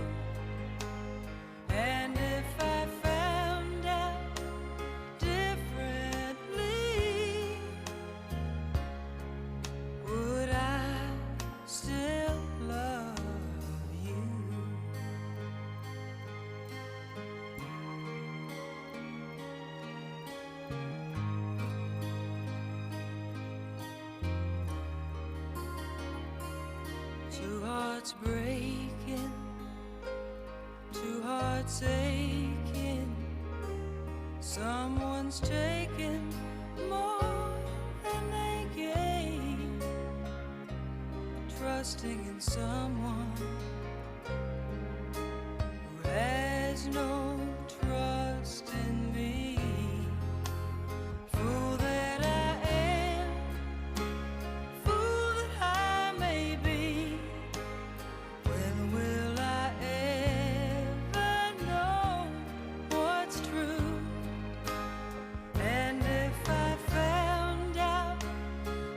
And if I found out differently, would I still love you? Two hearts breaking, two hearts aching. Someone's taking more than they gave. Trusting in someone who has no trust in me. Fool that I am, fool that I may be. When will I ever know what's true? And if I found out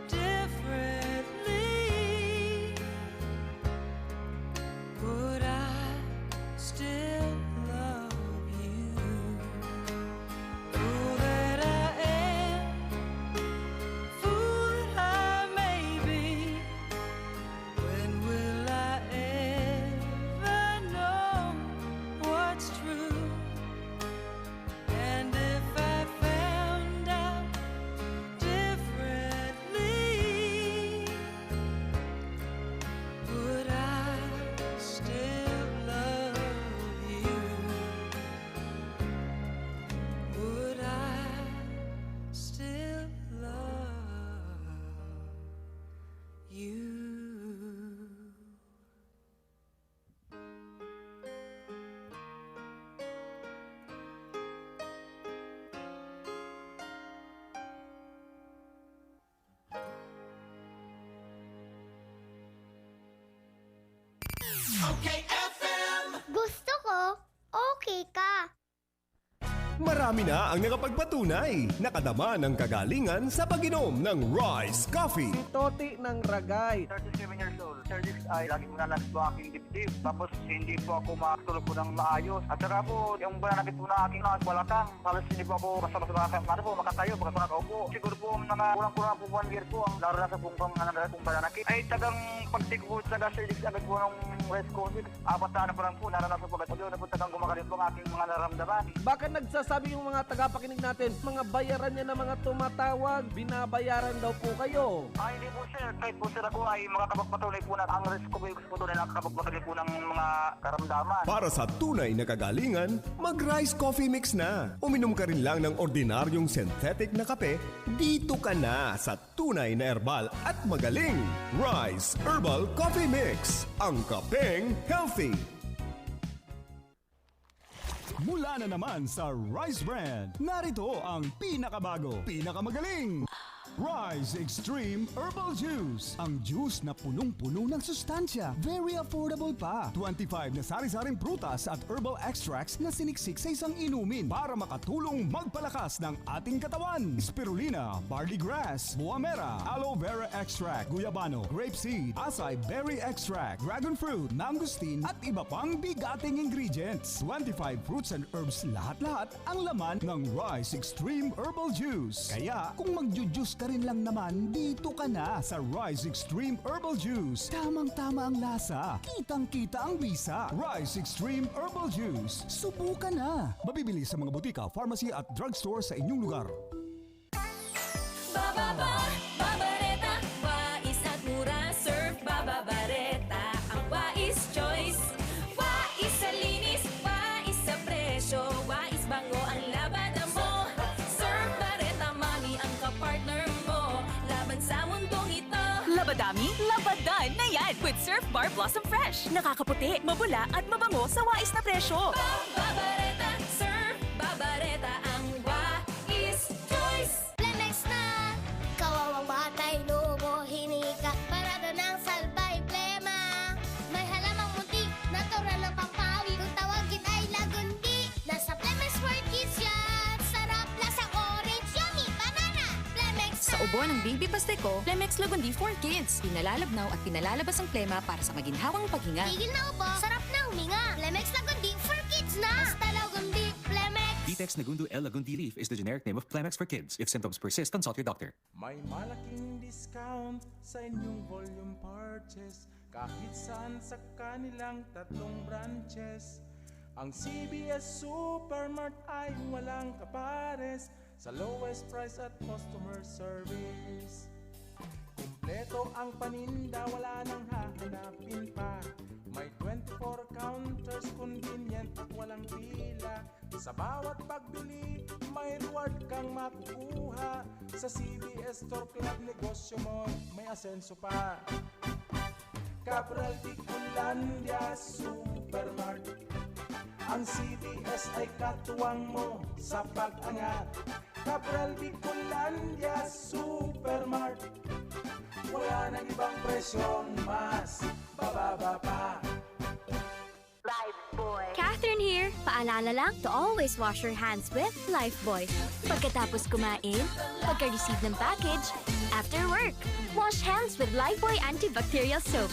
differently, would I still love you? Fool that I am, fool that I may be, when will I ever know what's true? And if I found out differently, would I still love you? Would I still love you? Okay F M. Gusto ko, okay ka. Mara- Kami na ang nakapagpatunay, nakadama ng kagalingan sa pag-inom ng Rice Coffee. Si Toti ng Ragay. thirty-seven years old. Sir Dix ay lagi ko na lang po aking dibdib. Tapos hindi po ako makatulog po ng maayos. At saka po, yung bananakit po na aking mga balakang, halos hindi po ako basta-basta makaka- ano po, makatayo, basta nakaupo. Siguro po mga kulang-kulang po one year po ang naranasan pong pang- ano, pong bananakit. Ay tagang pagtigbo talaga, Sir Dix, agad po ng Rice Coffee. Apat na ano pa lang po, naranasan ko agad. Pag-inom na po, tagang gumagaling po ang aking mga naramdaman. Baka nagsasabi yung mga tagapakinig natin, mga bayaran niya na mga tumatawag, binabayaran daw po kayo. Ah, hindi po, sir. Kahit po, sir, ako ay makakapagpatunay po na ang Rice Coffee po tunay na nakakapagpatunay po ng mga karamdaman. Para sa tunay na kagalingan, mag-Rice Coffee Mix na. Uminom ka rin lang ng ordinaryong synthetic na kape, dito ka na sa tunay na herbal at magaling. Rice Herbal Coffee Mix, ang kapeng healthy. Mula na naman sa Rice Brand, narito ang pinakabago, pinakamagaling Rice Extreme Herbal Juice. Ang juice na punong-puno ng sustansya, very affordable pa. Twenty-five na sari-saring prutas at herbal extracts na siniksik sa isang inumin para makatulong magpalakas ng ating katawan. Spirulina, barley grass, buamera, aloe vera extract, guyabano, grape seed, acai berry extract, dragon fruit, mangosteen, at iba pang bigating ingredients. Twenty-five fruits and herbs lahat-lahat ang laman ng Rice Extreme Herbal Juice. Kaya kung magju-juice ka rin lang naman, dito ka na sa Rice Extreme Herbal Juice. Tamang-tama ang lasa, kitang-kita ang bisa. Rice Extreme Herbal Juice. Subukan na! Mabibili sa mga butika, pharmacy at drugstore sa inyong lugar. Bababa, babareta, wais at mura, Surf Bababareta, ang wais choice. Wais sa linis, wais sa presyo, wais bango ang labada mo. Surf Bareta Mami ang kapartner mo laban sa mundong ito. Labadami, labadan na yan with Surf Bar Blossom Fresh. Nakakaputi, mabula at mabango sa wais na presyo. Babareta, Surf Babareta ang wais choice. Plemex na! Kawawang batay, lobo, hinika, parada ng salbay, plema. May halamang munti, natural na pampawi. Kung tawagin ay lagundi, nasa Plemex for Kids yan! Sarap, lasang orange, yummy, banana! Plemex Sa na! ubo ng baby Pasteco, Plemex Lagundi for Kids. Pinalalabnaw at pinalalabas ang plema para sa maginhawang paghinga. Tigil na ubo, sarap na huminga. Plemex Lagundi for Kids na! Basta Lagundi, Plemex! Vitex Nagundu L Lagundi leaf is the generic name of Plemex for kids. If symptoms persist, consult your doctor. May malaking discount sa inyong volume purchase kahit saan sa kanilang tatlong branches. Ang C B S Supermart ay walang kapares sa lowest price at customer service. Kumpleto ang paninda, wala nang hahanapin pa. May twenty-four counters, convenient at walang pila. Sa bawat pagbili, may reward kang makukuha. Sa C B S Store Club, negosyo mo may asenso pa. Cabral Bicolandia Supermart. Ang C B S ay katuwang mo sa pag-angat. Cabral Bicolandia Supermart. Wala nang ibang presyong mas bababa pa. Catherine here. Paalala lang to always wash your hands with Lifebuoy. Pagkatapos kumain, pagka-receive ng package, after work. Wash hands with Lifebuoy antibacterial soap.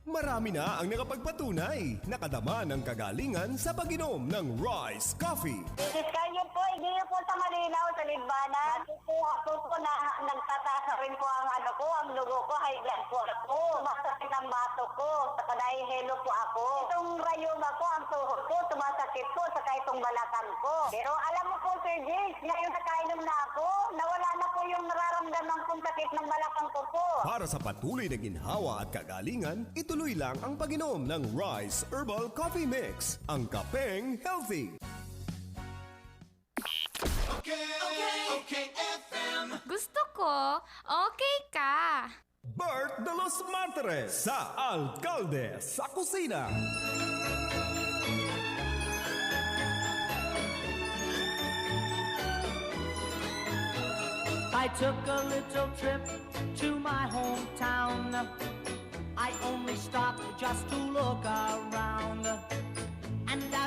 Marami na ang nakapagpatunay, nakadama ng kagalingan sa pag-inom ng Rice Coffee. Discount yun po, hindi yun po sa Malinaw, sa Libana. Kukuha po po na nagtataas na rin po ang ano ko, ang dugo ko, high blood po ako. Sumasakit ang batok ko, saka nahihilo po ako. Itong rayuma ko, ang tuhod ko, sumasakit po, saka itong balakang ko. Pero alam mo po, Sir James, ngayon nakainom na ako, nawala na po yung nararamdaman kong sakit ng balakang ko po. Para sa patuloy na ginhawa at kagalingan, ituloy lang ang pag-inom ng Rice Herbal Coffee Mix, ang kapeng healthy. Okay, okay, F M. Gusto ko, okay ka. Bert de los Martires sa Alkalde sa Kusina. I took a little trip to my hometown. I only stopped just to look around.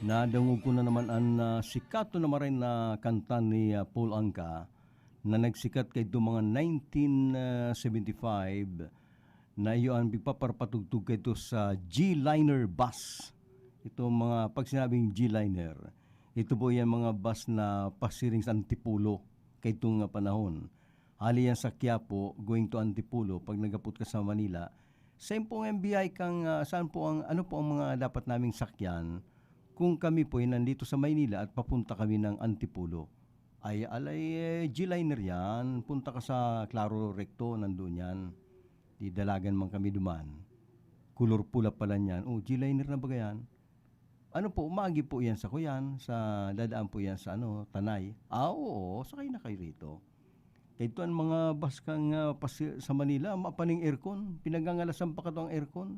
Nadangog ko na naman an, ah, sikaton na maray na kanta ni, ah, Paul Anka na nagsikat kaidto mga nineteen seventy-five, na iyo an pigpaparapatugtog kaidto sa G-Liner bus. Itong mga, pag sinabing G-Liner, ito po yan mga bus na pasiring sa Antipolo kaidto nga panahon. Hali yan sa Quiapo, going to Antipolo, pag nagapot ka sa Manila, saan po ang M B I kang, ah, saan po ang, ano po ang mga dapat naming sakyan kung kami po ay nandito sa Maynila at papunta kami ng Antipolo? Ay, alay, eh, G-Liner yan. Punta ka sa Claro Recto, nandun yan. Di dalagan man kami duman. Kulor pula pala niyan. Oh, G-Liner na ba yan? Ano po, umagi po yan sa kuyan, sa dadaan po yan sa ano, Tanay. Ah, oo, sakay na kayo rito. Kay ito ang mga bus kang, ah, pasi-, sa Manila, mapaning aircon, pinagangalasan pa kato ang aircon.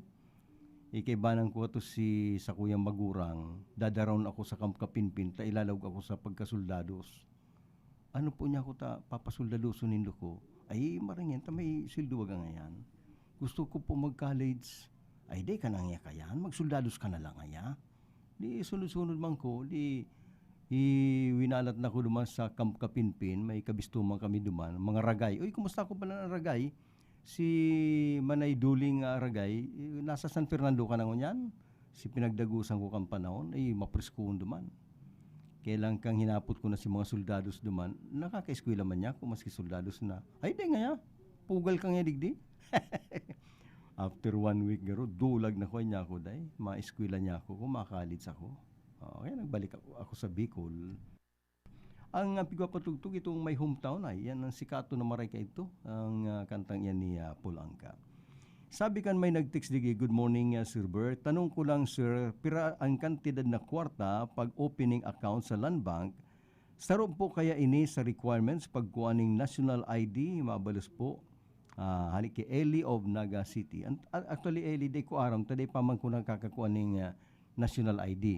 Ikaibanan ko ato si sa kuyang magurang, dadaron ako sa Camp Kapinpin, ta ilalawag ako sa pagkasoldados. Ano po niya ako ta, papasoldadoson nindo ko? Ay, maringin ta may sweldo baga ngayan. Gusto ko po mag-college. Ay, di ka na nga kayan, magsoldados ka na lang aya. Di sunod-sunod man ko, di iwinalat na ko duman sa Camp Kapinpin, may kabistuman kami duman, mga ragay. Uy, kumusta ko pala ng ragay? Si Manay Duling, ah, Ragay, eh, nasa San Fernando ka na ngunyan? Si pinagdagusan ko kang panahon, ay mapreskon duman. Kailan kang hinapot ko na si mga soldados duman, nakakaeskwela man niya ako, maski soldados na. Ay, di nga ya, pugal ka nga digdi. After one week, garo, dulag na ko niya ako, day. Maeskwela niya ako, kung makalits ako. Oo, kaya nagbalik ako, ako sa Bicol. Ang, ah, pigpapatugtog itong My Hometown ay, yan ang sikato na maray kaidto, ang, ah, kantang yan ni, ah, Paul Anka. Sabi kan may nag-text digi, "Good morning, ah, Sir Bert. Tanong ko lang, sir, pira ang kantidad na kwarta pag opening account sa Land Bank? Saro po kaya ini sa requirements pagkuha ning national I D?" Mabalos po. Ah, hali ki Eli of Naga City. An-, a-, actually, Eli, di ko aram, ta di pa man ko nakakakuha ning, ah, national I D.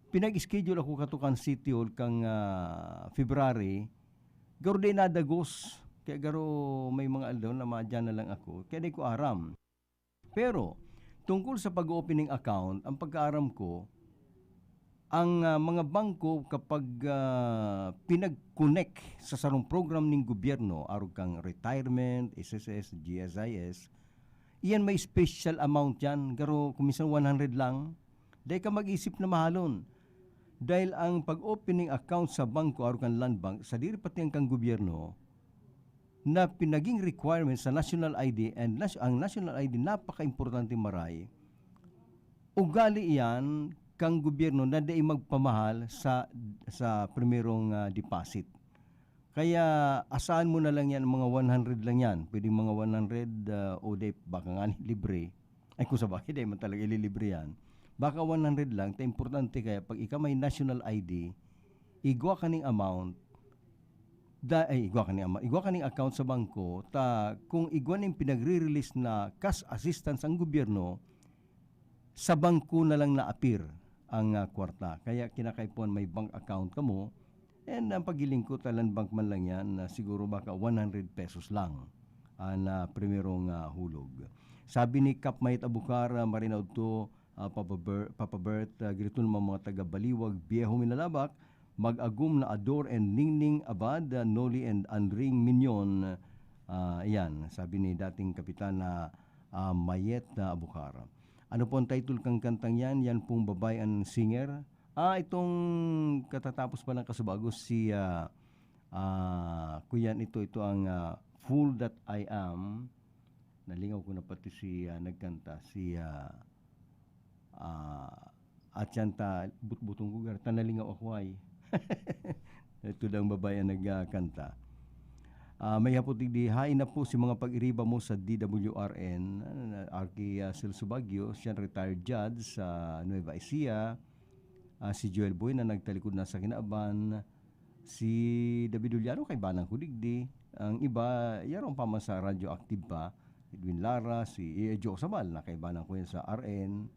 Pinag-schedule ako kato kan City Hall kang, ah, February. Garo di nadagos. Kaya garo may mga aldaw na madyan na lang ako. Kaya di ko aram. Pero, tungkol sa pag-opening account, ang pagkaaram ko, ang, ah, mga bangko kapag, ah, pinag-connect sa sarong program ning gobyerno, arog kang retirement, S S S, G S I S, iyan may special amount yan. Garo, kung minsan one hundred lang, dai ka mag-isip na mahalon. Dahil ang pag-opening account sa bangko, arog kang Land Bank, sadiri pati ang kang gobyerno, na pinaging requirement sa national I D, and nas-, ang national I D napaka-importante maray, Ugali iyan kan gobyerno na dai magpamahal sa, sa primerong, ah, deposit. Kaya asahan mo na lang yan, mga one hundred lang yan. Pwedeng mga one hundred, ah, o di, baka nga ni libre. Ay, kung sabagay, di man talaga ililibre yan. Baka one hundred lang, ta importante kaya pag ika may national I D, igwa ka ning amount, da-, ay, igwa ka ning ama-, igwa ka ning account sa bangko, ta kung igwa ning pinagre-release na cash assistance ang gobyerno, sa bangko na lang naapir ang, ah, kwarta. Kaya kinakaipuhan may bank account kamo, and ang paglilingkod sa Land Bank man lang yan, na siguro baka one hundred pesos lang ang, ah, primerong, ah, hulog. Sabi ni Kap Mayet Abukar, ah, Marina Udto, ah, Papa Ber-, Papa Bert, ah, giriton mga, mga taga Baliwag, Viejo, Minalabak, mag-agom na Ador and Ningning Abad, ah, Noli and Andring Mignon. Ah, iyan, sabi ni dating kapitan na, ah, Mayet na Abukar. Ano po ang title kang kantang yan? Yan pong babae ang singer. Ah, itong katatapos pa lang kasubago si, ah, ah, kuyan ito, ito ang, ah, Fool That I Am. Nalingaw ko na pati si, ah, nagkanta, si, ah, ah, at yan ta, butbuton ko, gar-, ta nalingaw ako ay. Ito daw ang babae ang nagkanta. Ah, may hapot digdi, hain na po si mga pag-iriba mo sa D W R N, ah, Arki, ah, Celso Baguio, siya ang retired judge sa Nueva Ecija, ah, si Joel Boy na nagtalikod na sa kinaban, si David Uliano, kaibanan ko digdi, ang iba, yarong pa man sa radyo active pa, Edwin Lara, si, eh, Joe Sabal, na kaibanan ko yan sa R N,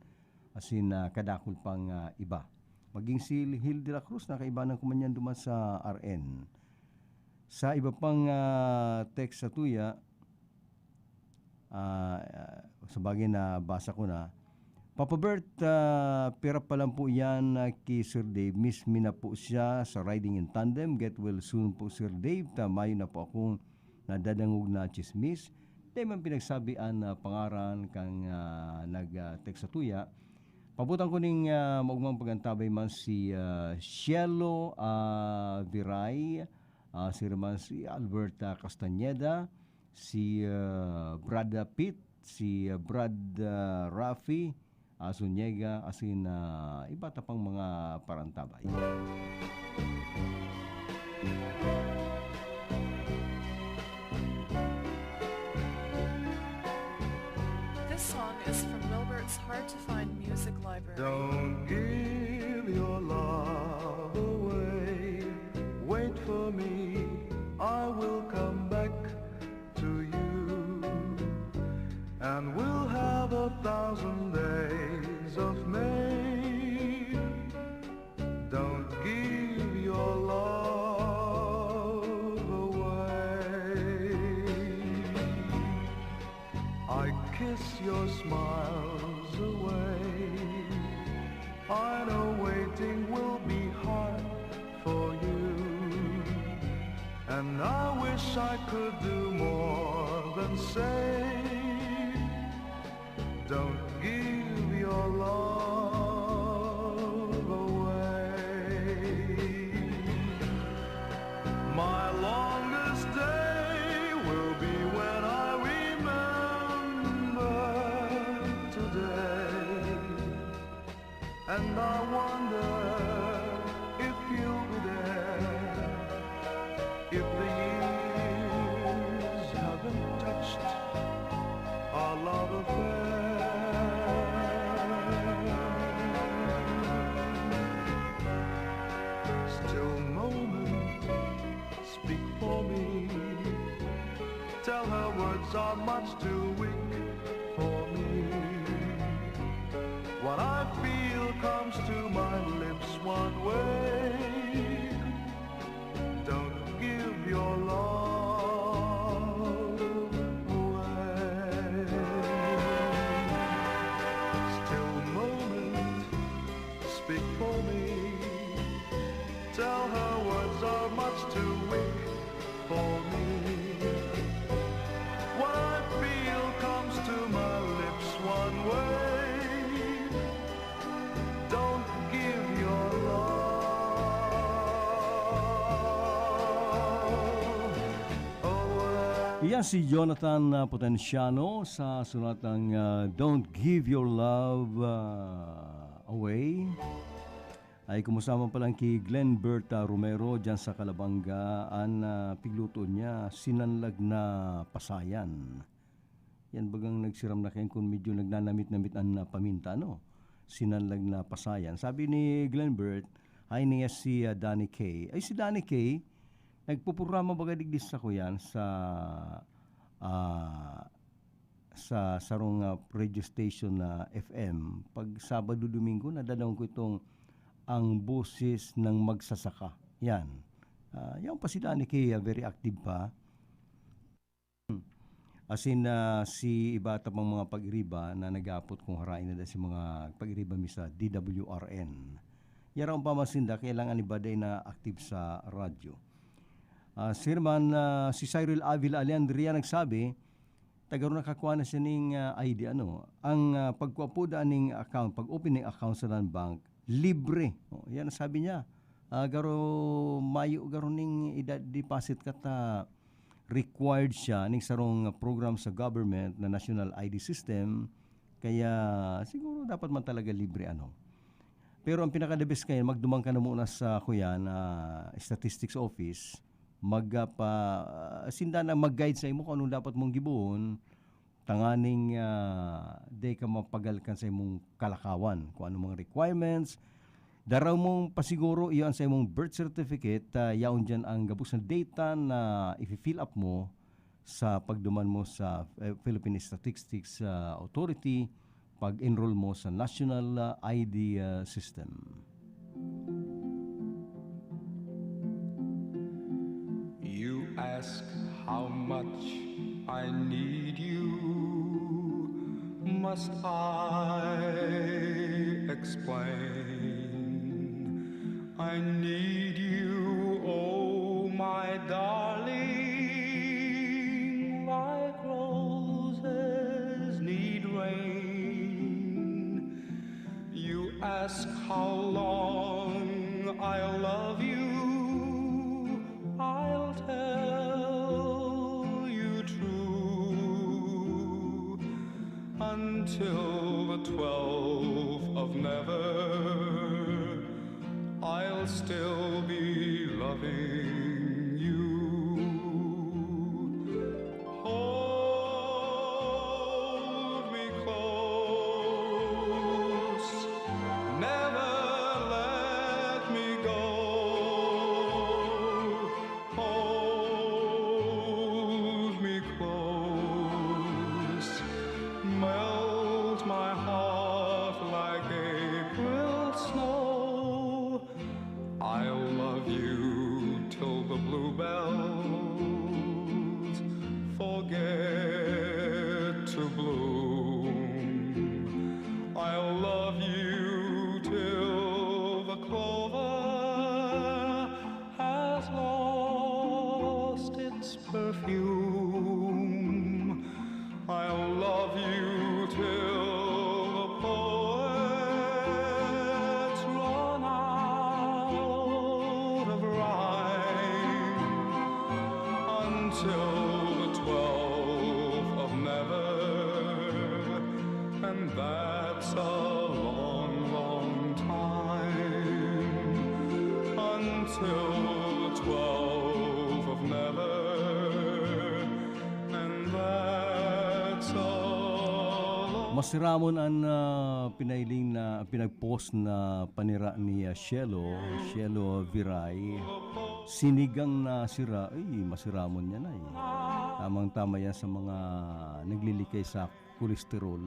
asin, ah, kadakul pang, ah, iba. Maging si Hil de la Cruz, na kaibanan ko man yan duman sa R N. Sa iba pang, ah, text sa tuya, ah, ah, sa bagay na basa ko na, Papa Bert, ah, pira pa lang po yan, ah, ki Sir Dave. Miss mi na po siya sa riding in tandem. Get well soon po, Sir Dave. Ta mayo na po akong nadadangog na chismis. Dai man pinagsabi an, ah, pangaran kan, ah, nag, ah, text sa tuya. Pabotan ko ning, ah, maogmang pag-antabay man si, ah, Cielo, ah, Viray, ah, si Roman, si Alberta Castañeda, si, ah, Brad Pitt, si, ah, Brad, ah, Rafi, ah, Zuniga, asin, ah, iba ta pang mga parantabay. This song is from Wilbert's Hard to Find Music Library. Don't give your love away. Wait for me, I will come back to you. And we'll have a thousand days of May. Don't give your love away. I kiss your smiles away. I know waiting will be hard for you. And I wish I could do more than say, don't give your love away. My longest day will be when I remember today. And I wonder if you'll be there, if the years haven't touched our love affair. Still moments speak for me. Tell her words are much too weak for me. What I feel comes to my lips one way. Don't give your love away. Still moments speak for me. Tell her words are much too weak for me. What I feel comes to my lips one way. Don't give your love away. Yan si Jonathan, ah, Potenciano sa suratang, ah, Don't Give Your Love, ah, Away. Ay, kumusta man palang ki Glenbert, ah, Romero dyan sa Calabanga, an, ah, pigluto niya, sinanlag na pasayan. Yan bagang nagsiram na kayan kun medyo nagnanamit-namit an, ah, paminta, no? Sinanlag na pasayan. Sabi ni Glenbert, "Hi niya si, ah, Danny K." Ay, si Danny K, nagpuprograma baga digdi sa kuyan sa, ah, sa sarong, ah, radio station na F M. Pag Sabado, Domingo, nadadangog ko itong Ang Boses ng Magsasaka. Yan. Ah, yan pa si Danny K, ah, very active pa. Asin, ah, si iba ta pang mga pag-iriba na nag-aapot kung harain na si mga pag-iriba mi sa D W R N. Yara ang pamasinda, kaya lang an iba dai na active sa radyo. Ah, si Herman, ah, si Cyril Avila Alejandria nagsabi, "Tagaro nakakua na siya ning, ah, I D, ano, ang, ah, pagkua po daan ning account, pag-open ning account sa Land Bank, libre." Oh, yan ang sabi niya. Ah, garo mayo, garo ning ida-deposit ka ta required siya ning sarong program sa government na National I D System. Kaya siguro dapat man talaga libre, ano. Pero ang pinaka-the best ngayon, magduman ka na muna sa, kuya, na Statistics Office. Mag, ah, pa, ah, sinda na mag-guide sa imo kung anong dapat mong gibohon, tanganing, ah, di ka mapagalkan sa imong kalakawan, kung anong mga requirements. Daraw mong pasiguro, iyo an sa imong birth certificate, ah, yaon diyan ang gabos na data na ifi-fill up mo sa pagduman mo sa, eh, Philippine Statistics, ah, Authority, pag-enroll mo sa National, ah, I D, ah, System. You ask how much I need you. Must I explain? I need you, oh my darling, like roses need rain. You ask how long I'll love you, I'll tell you true, until the twelfth of never, I'll still be loving you. Hold me close, never let me go. Hold me close, melt my heart like April snow. I'll love you till the bluebells forget to bloom. I'll love you till the clover has lost its perfume. I'll love you till the poets run out of rhyme, until the twelfth of never, and that's a long, long time, until the twelfth of never. And that's all. Masiramon an, ah, pinailing na, pinag-post na panira ni, ah, Shelo, Shelo Viray. Sinigang na sira, ay, masiramon yan ay. Tamang-tama yan sa mga naglilikay sa kolesterol,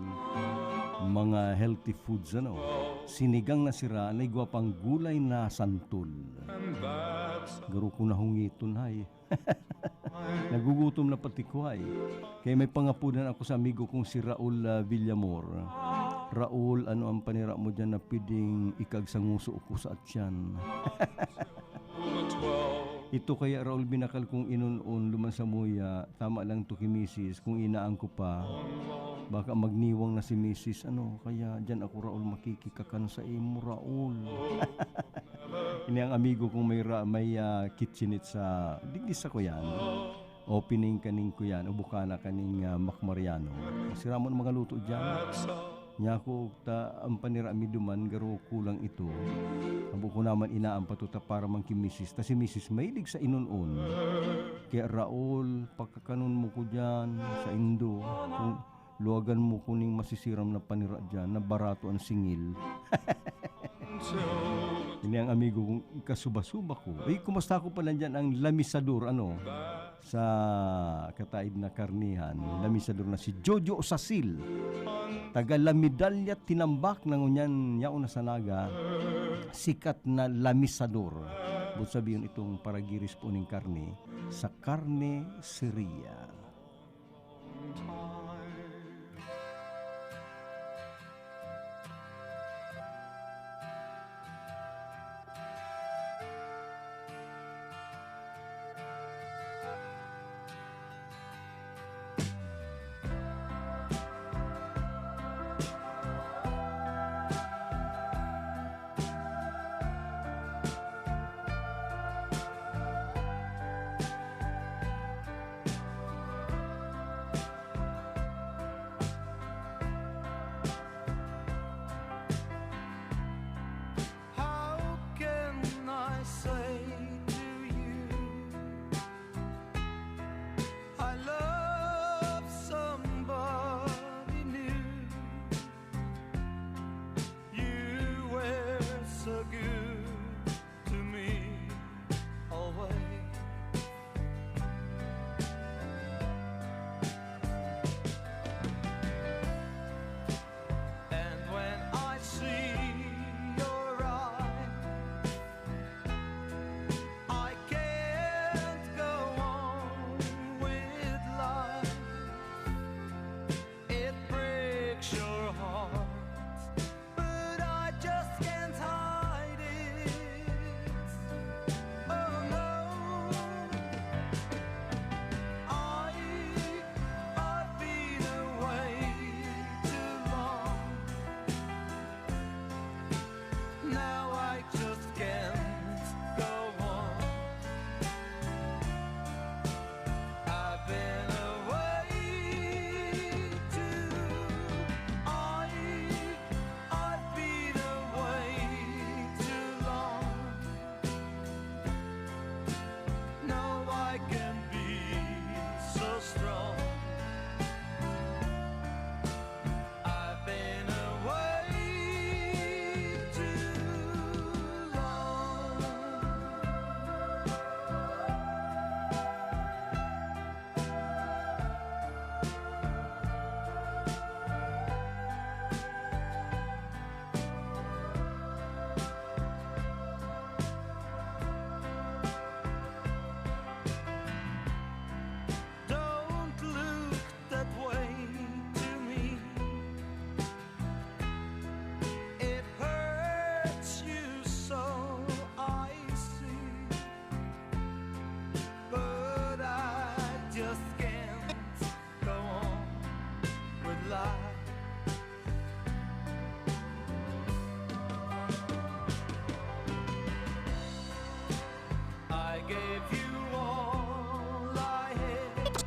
mga healthy foods, ano. Sinigang na sira, na igwa pang gulay na santol. And that's Garo ko nahungiton, hay. Nagugutom na pati ko, hay. Kaya may pangapunan ako sa amigo kong si Raul, ah, Villamor. "Raul, ano ang panira mo dyan na pwedeng ikag sa nguso ko sa atyan?" Ito kaya, Raul, binakal kong inon-on luman sa muya. Tama lang to ki misis, kung inaan ko pa, baka magniwang na si misis, ano, kaya dyan ako, Raul, makikikakan sa imo, Raul. Ini ang amigo kong may ra-, may, ah, kitchenette sa, digdi sa kuyan. opening kaning kuyan, o bukana kaning, ah, Mac Mariano. Sira mo ang mga luto diyan. Nya ako, ta, ang panira mi duman, garo kulang ito. Abo ko naman inaan pa to ta para man ki misis. Ta si misis mahilig sa inon-on. Kaya, Raul, pakakanon mo ko diyan sa indo. Kung luwagan mo kuning masisiram na panira diyan, na barato ang singil. Ini ang amigo kong kasuba-suba ko. Ay, kumusta ko pala diyan ang lamisador, ano? Sa kataid na karnihan, lamisador na si Jojo Sasil. Taga La Medalla, Tinambac, na ngunyan yaon na sa Naga, sikat na lamisador. Buot sabihin itong paragiris po ning karne sa karniseria. How can I say to you, I love somebody new? You were so good to me always. And when I see your eyes, I can't go on with life. It breaks your heart, but I just can't hide it. Oh no, I, I've been away too long. Now I just can't go on. I've been away too, I, I've been away too long. No, I can be so strong. I've been away too long. Don't look that way to me. It hurts you so, I see. But I just can't go on with life. I gave you all I had,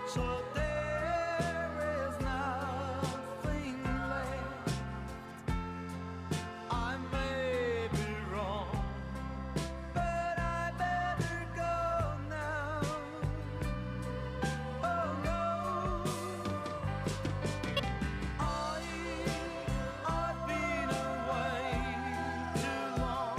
so there is nothing left. I may be wrong, but I better go now. Oh no, I, I've been away too long.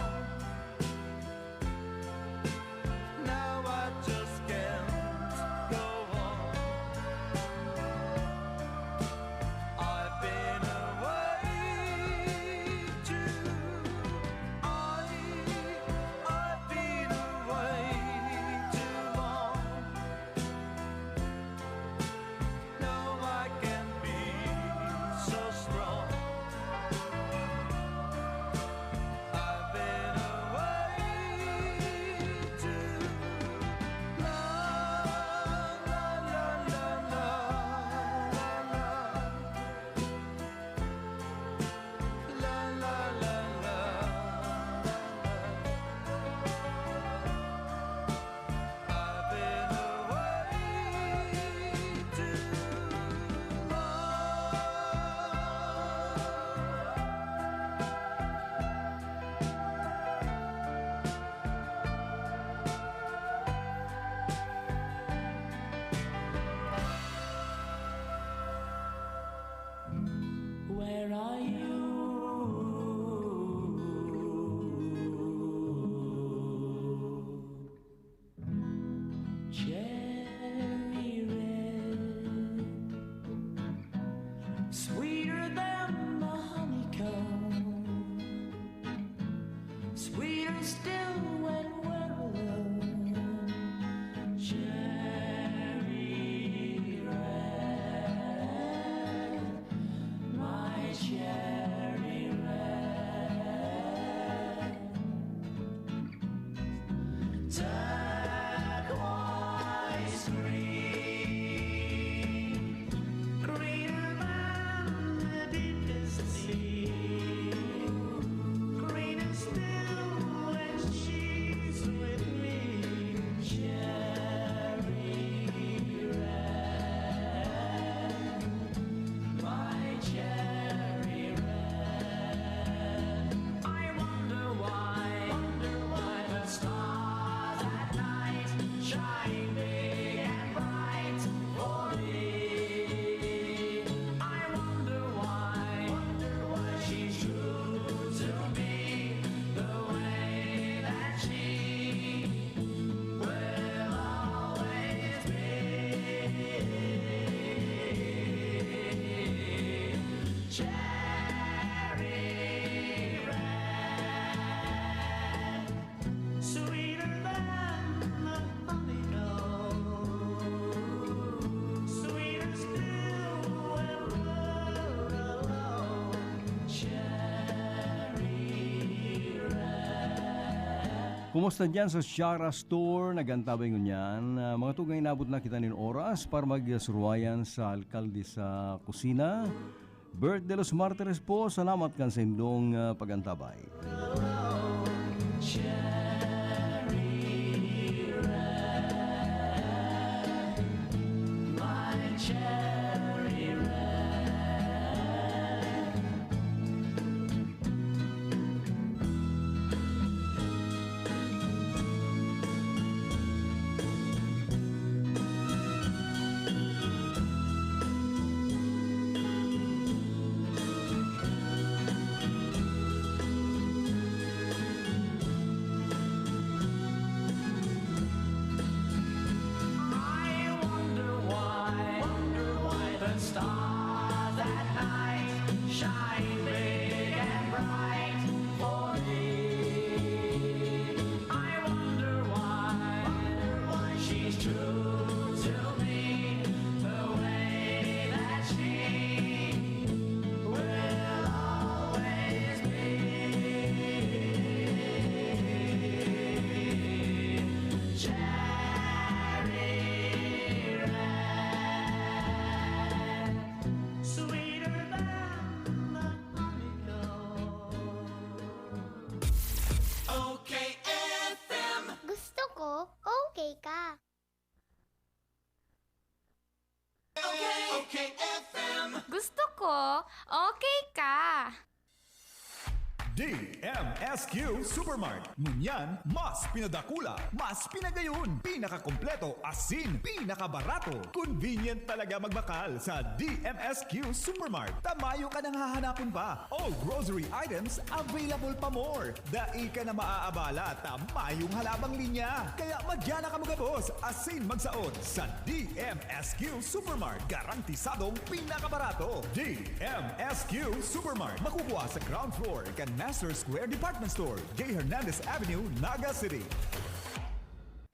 Still wet weather, cherry red, my cherry red. Turquoise green, greener than the deepest sea. Greener still when she's with me. Cherry red, my cherry red. I wonder why, wonder why the stars at night shine big and bright for me. I wonder why, wonder why she's true to me the way that she will always be. Cherry red, sweeter than the honeycomb, sweeter still when we're alone. Cherry red. Kumusta diyan sa Shara Store? Nag-antabay ngunyan. Ah, mga tugang, inabot na kita nin oras para magsuruwayan sa alkalde sa kusina. Bert de los Martires po, salamat kan saindong, ah, pag-antabay. I wonder why, wonder why the stars at night shine big and bright for me. I wonder why, wonder why she's true to me the way that she will always be. Cherry red, sweeter than the honeycomb. O K F M. Gusto ko, okay ka. O K F M. Gusto ko, okay ka. D M S Q Supermart. Ngunyan, mas pinadakula, mas pinagayon, pinakakompleto, asin pinakabarato. Convenient talaga magbakal sa D M S Q Supermart. Ta mayo ka nang hahanapon pa. All grocery items available pa more. Dai ka na maaabala ta mayong halabang linya. Kaya madya na kamo gabos asin magsaot sa D M S Q Supermart. Garantisadong pinakabarato. D M S Q Supermart. Makukuha sa ground floor kan Master Square Department Store, J Hernandez Avenue, Naga City.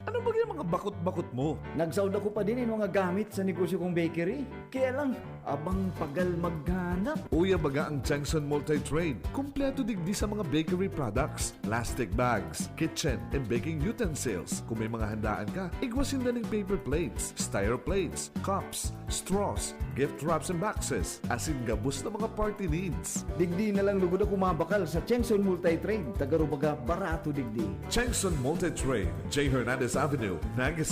Ano ba yung mga bakot-bakot mo? Nagsaod ako pa din yung mga gamit sa negosyo kong bakery. Kaya lang, abang pagal maghanap. Uya baga ang Changson Multi-Trade. Kompleto digdi sa mga bakery products, plastic bags, kitchen and baking utensils. Kung may mga handaan ka, igwa sinda ning paper plates, styro plates, cups, straws, gift wraps and boxes, asin gabos na mga party needs. Digdi na lang lugod ako mabakal sa Chengson Multi-Trade, ta garo baga barato digdi. Chengson Multi-Trade, J Hernandez Avenue, Naga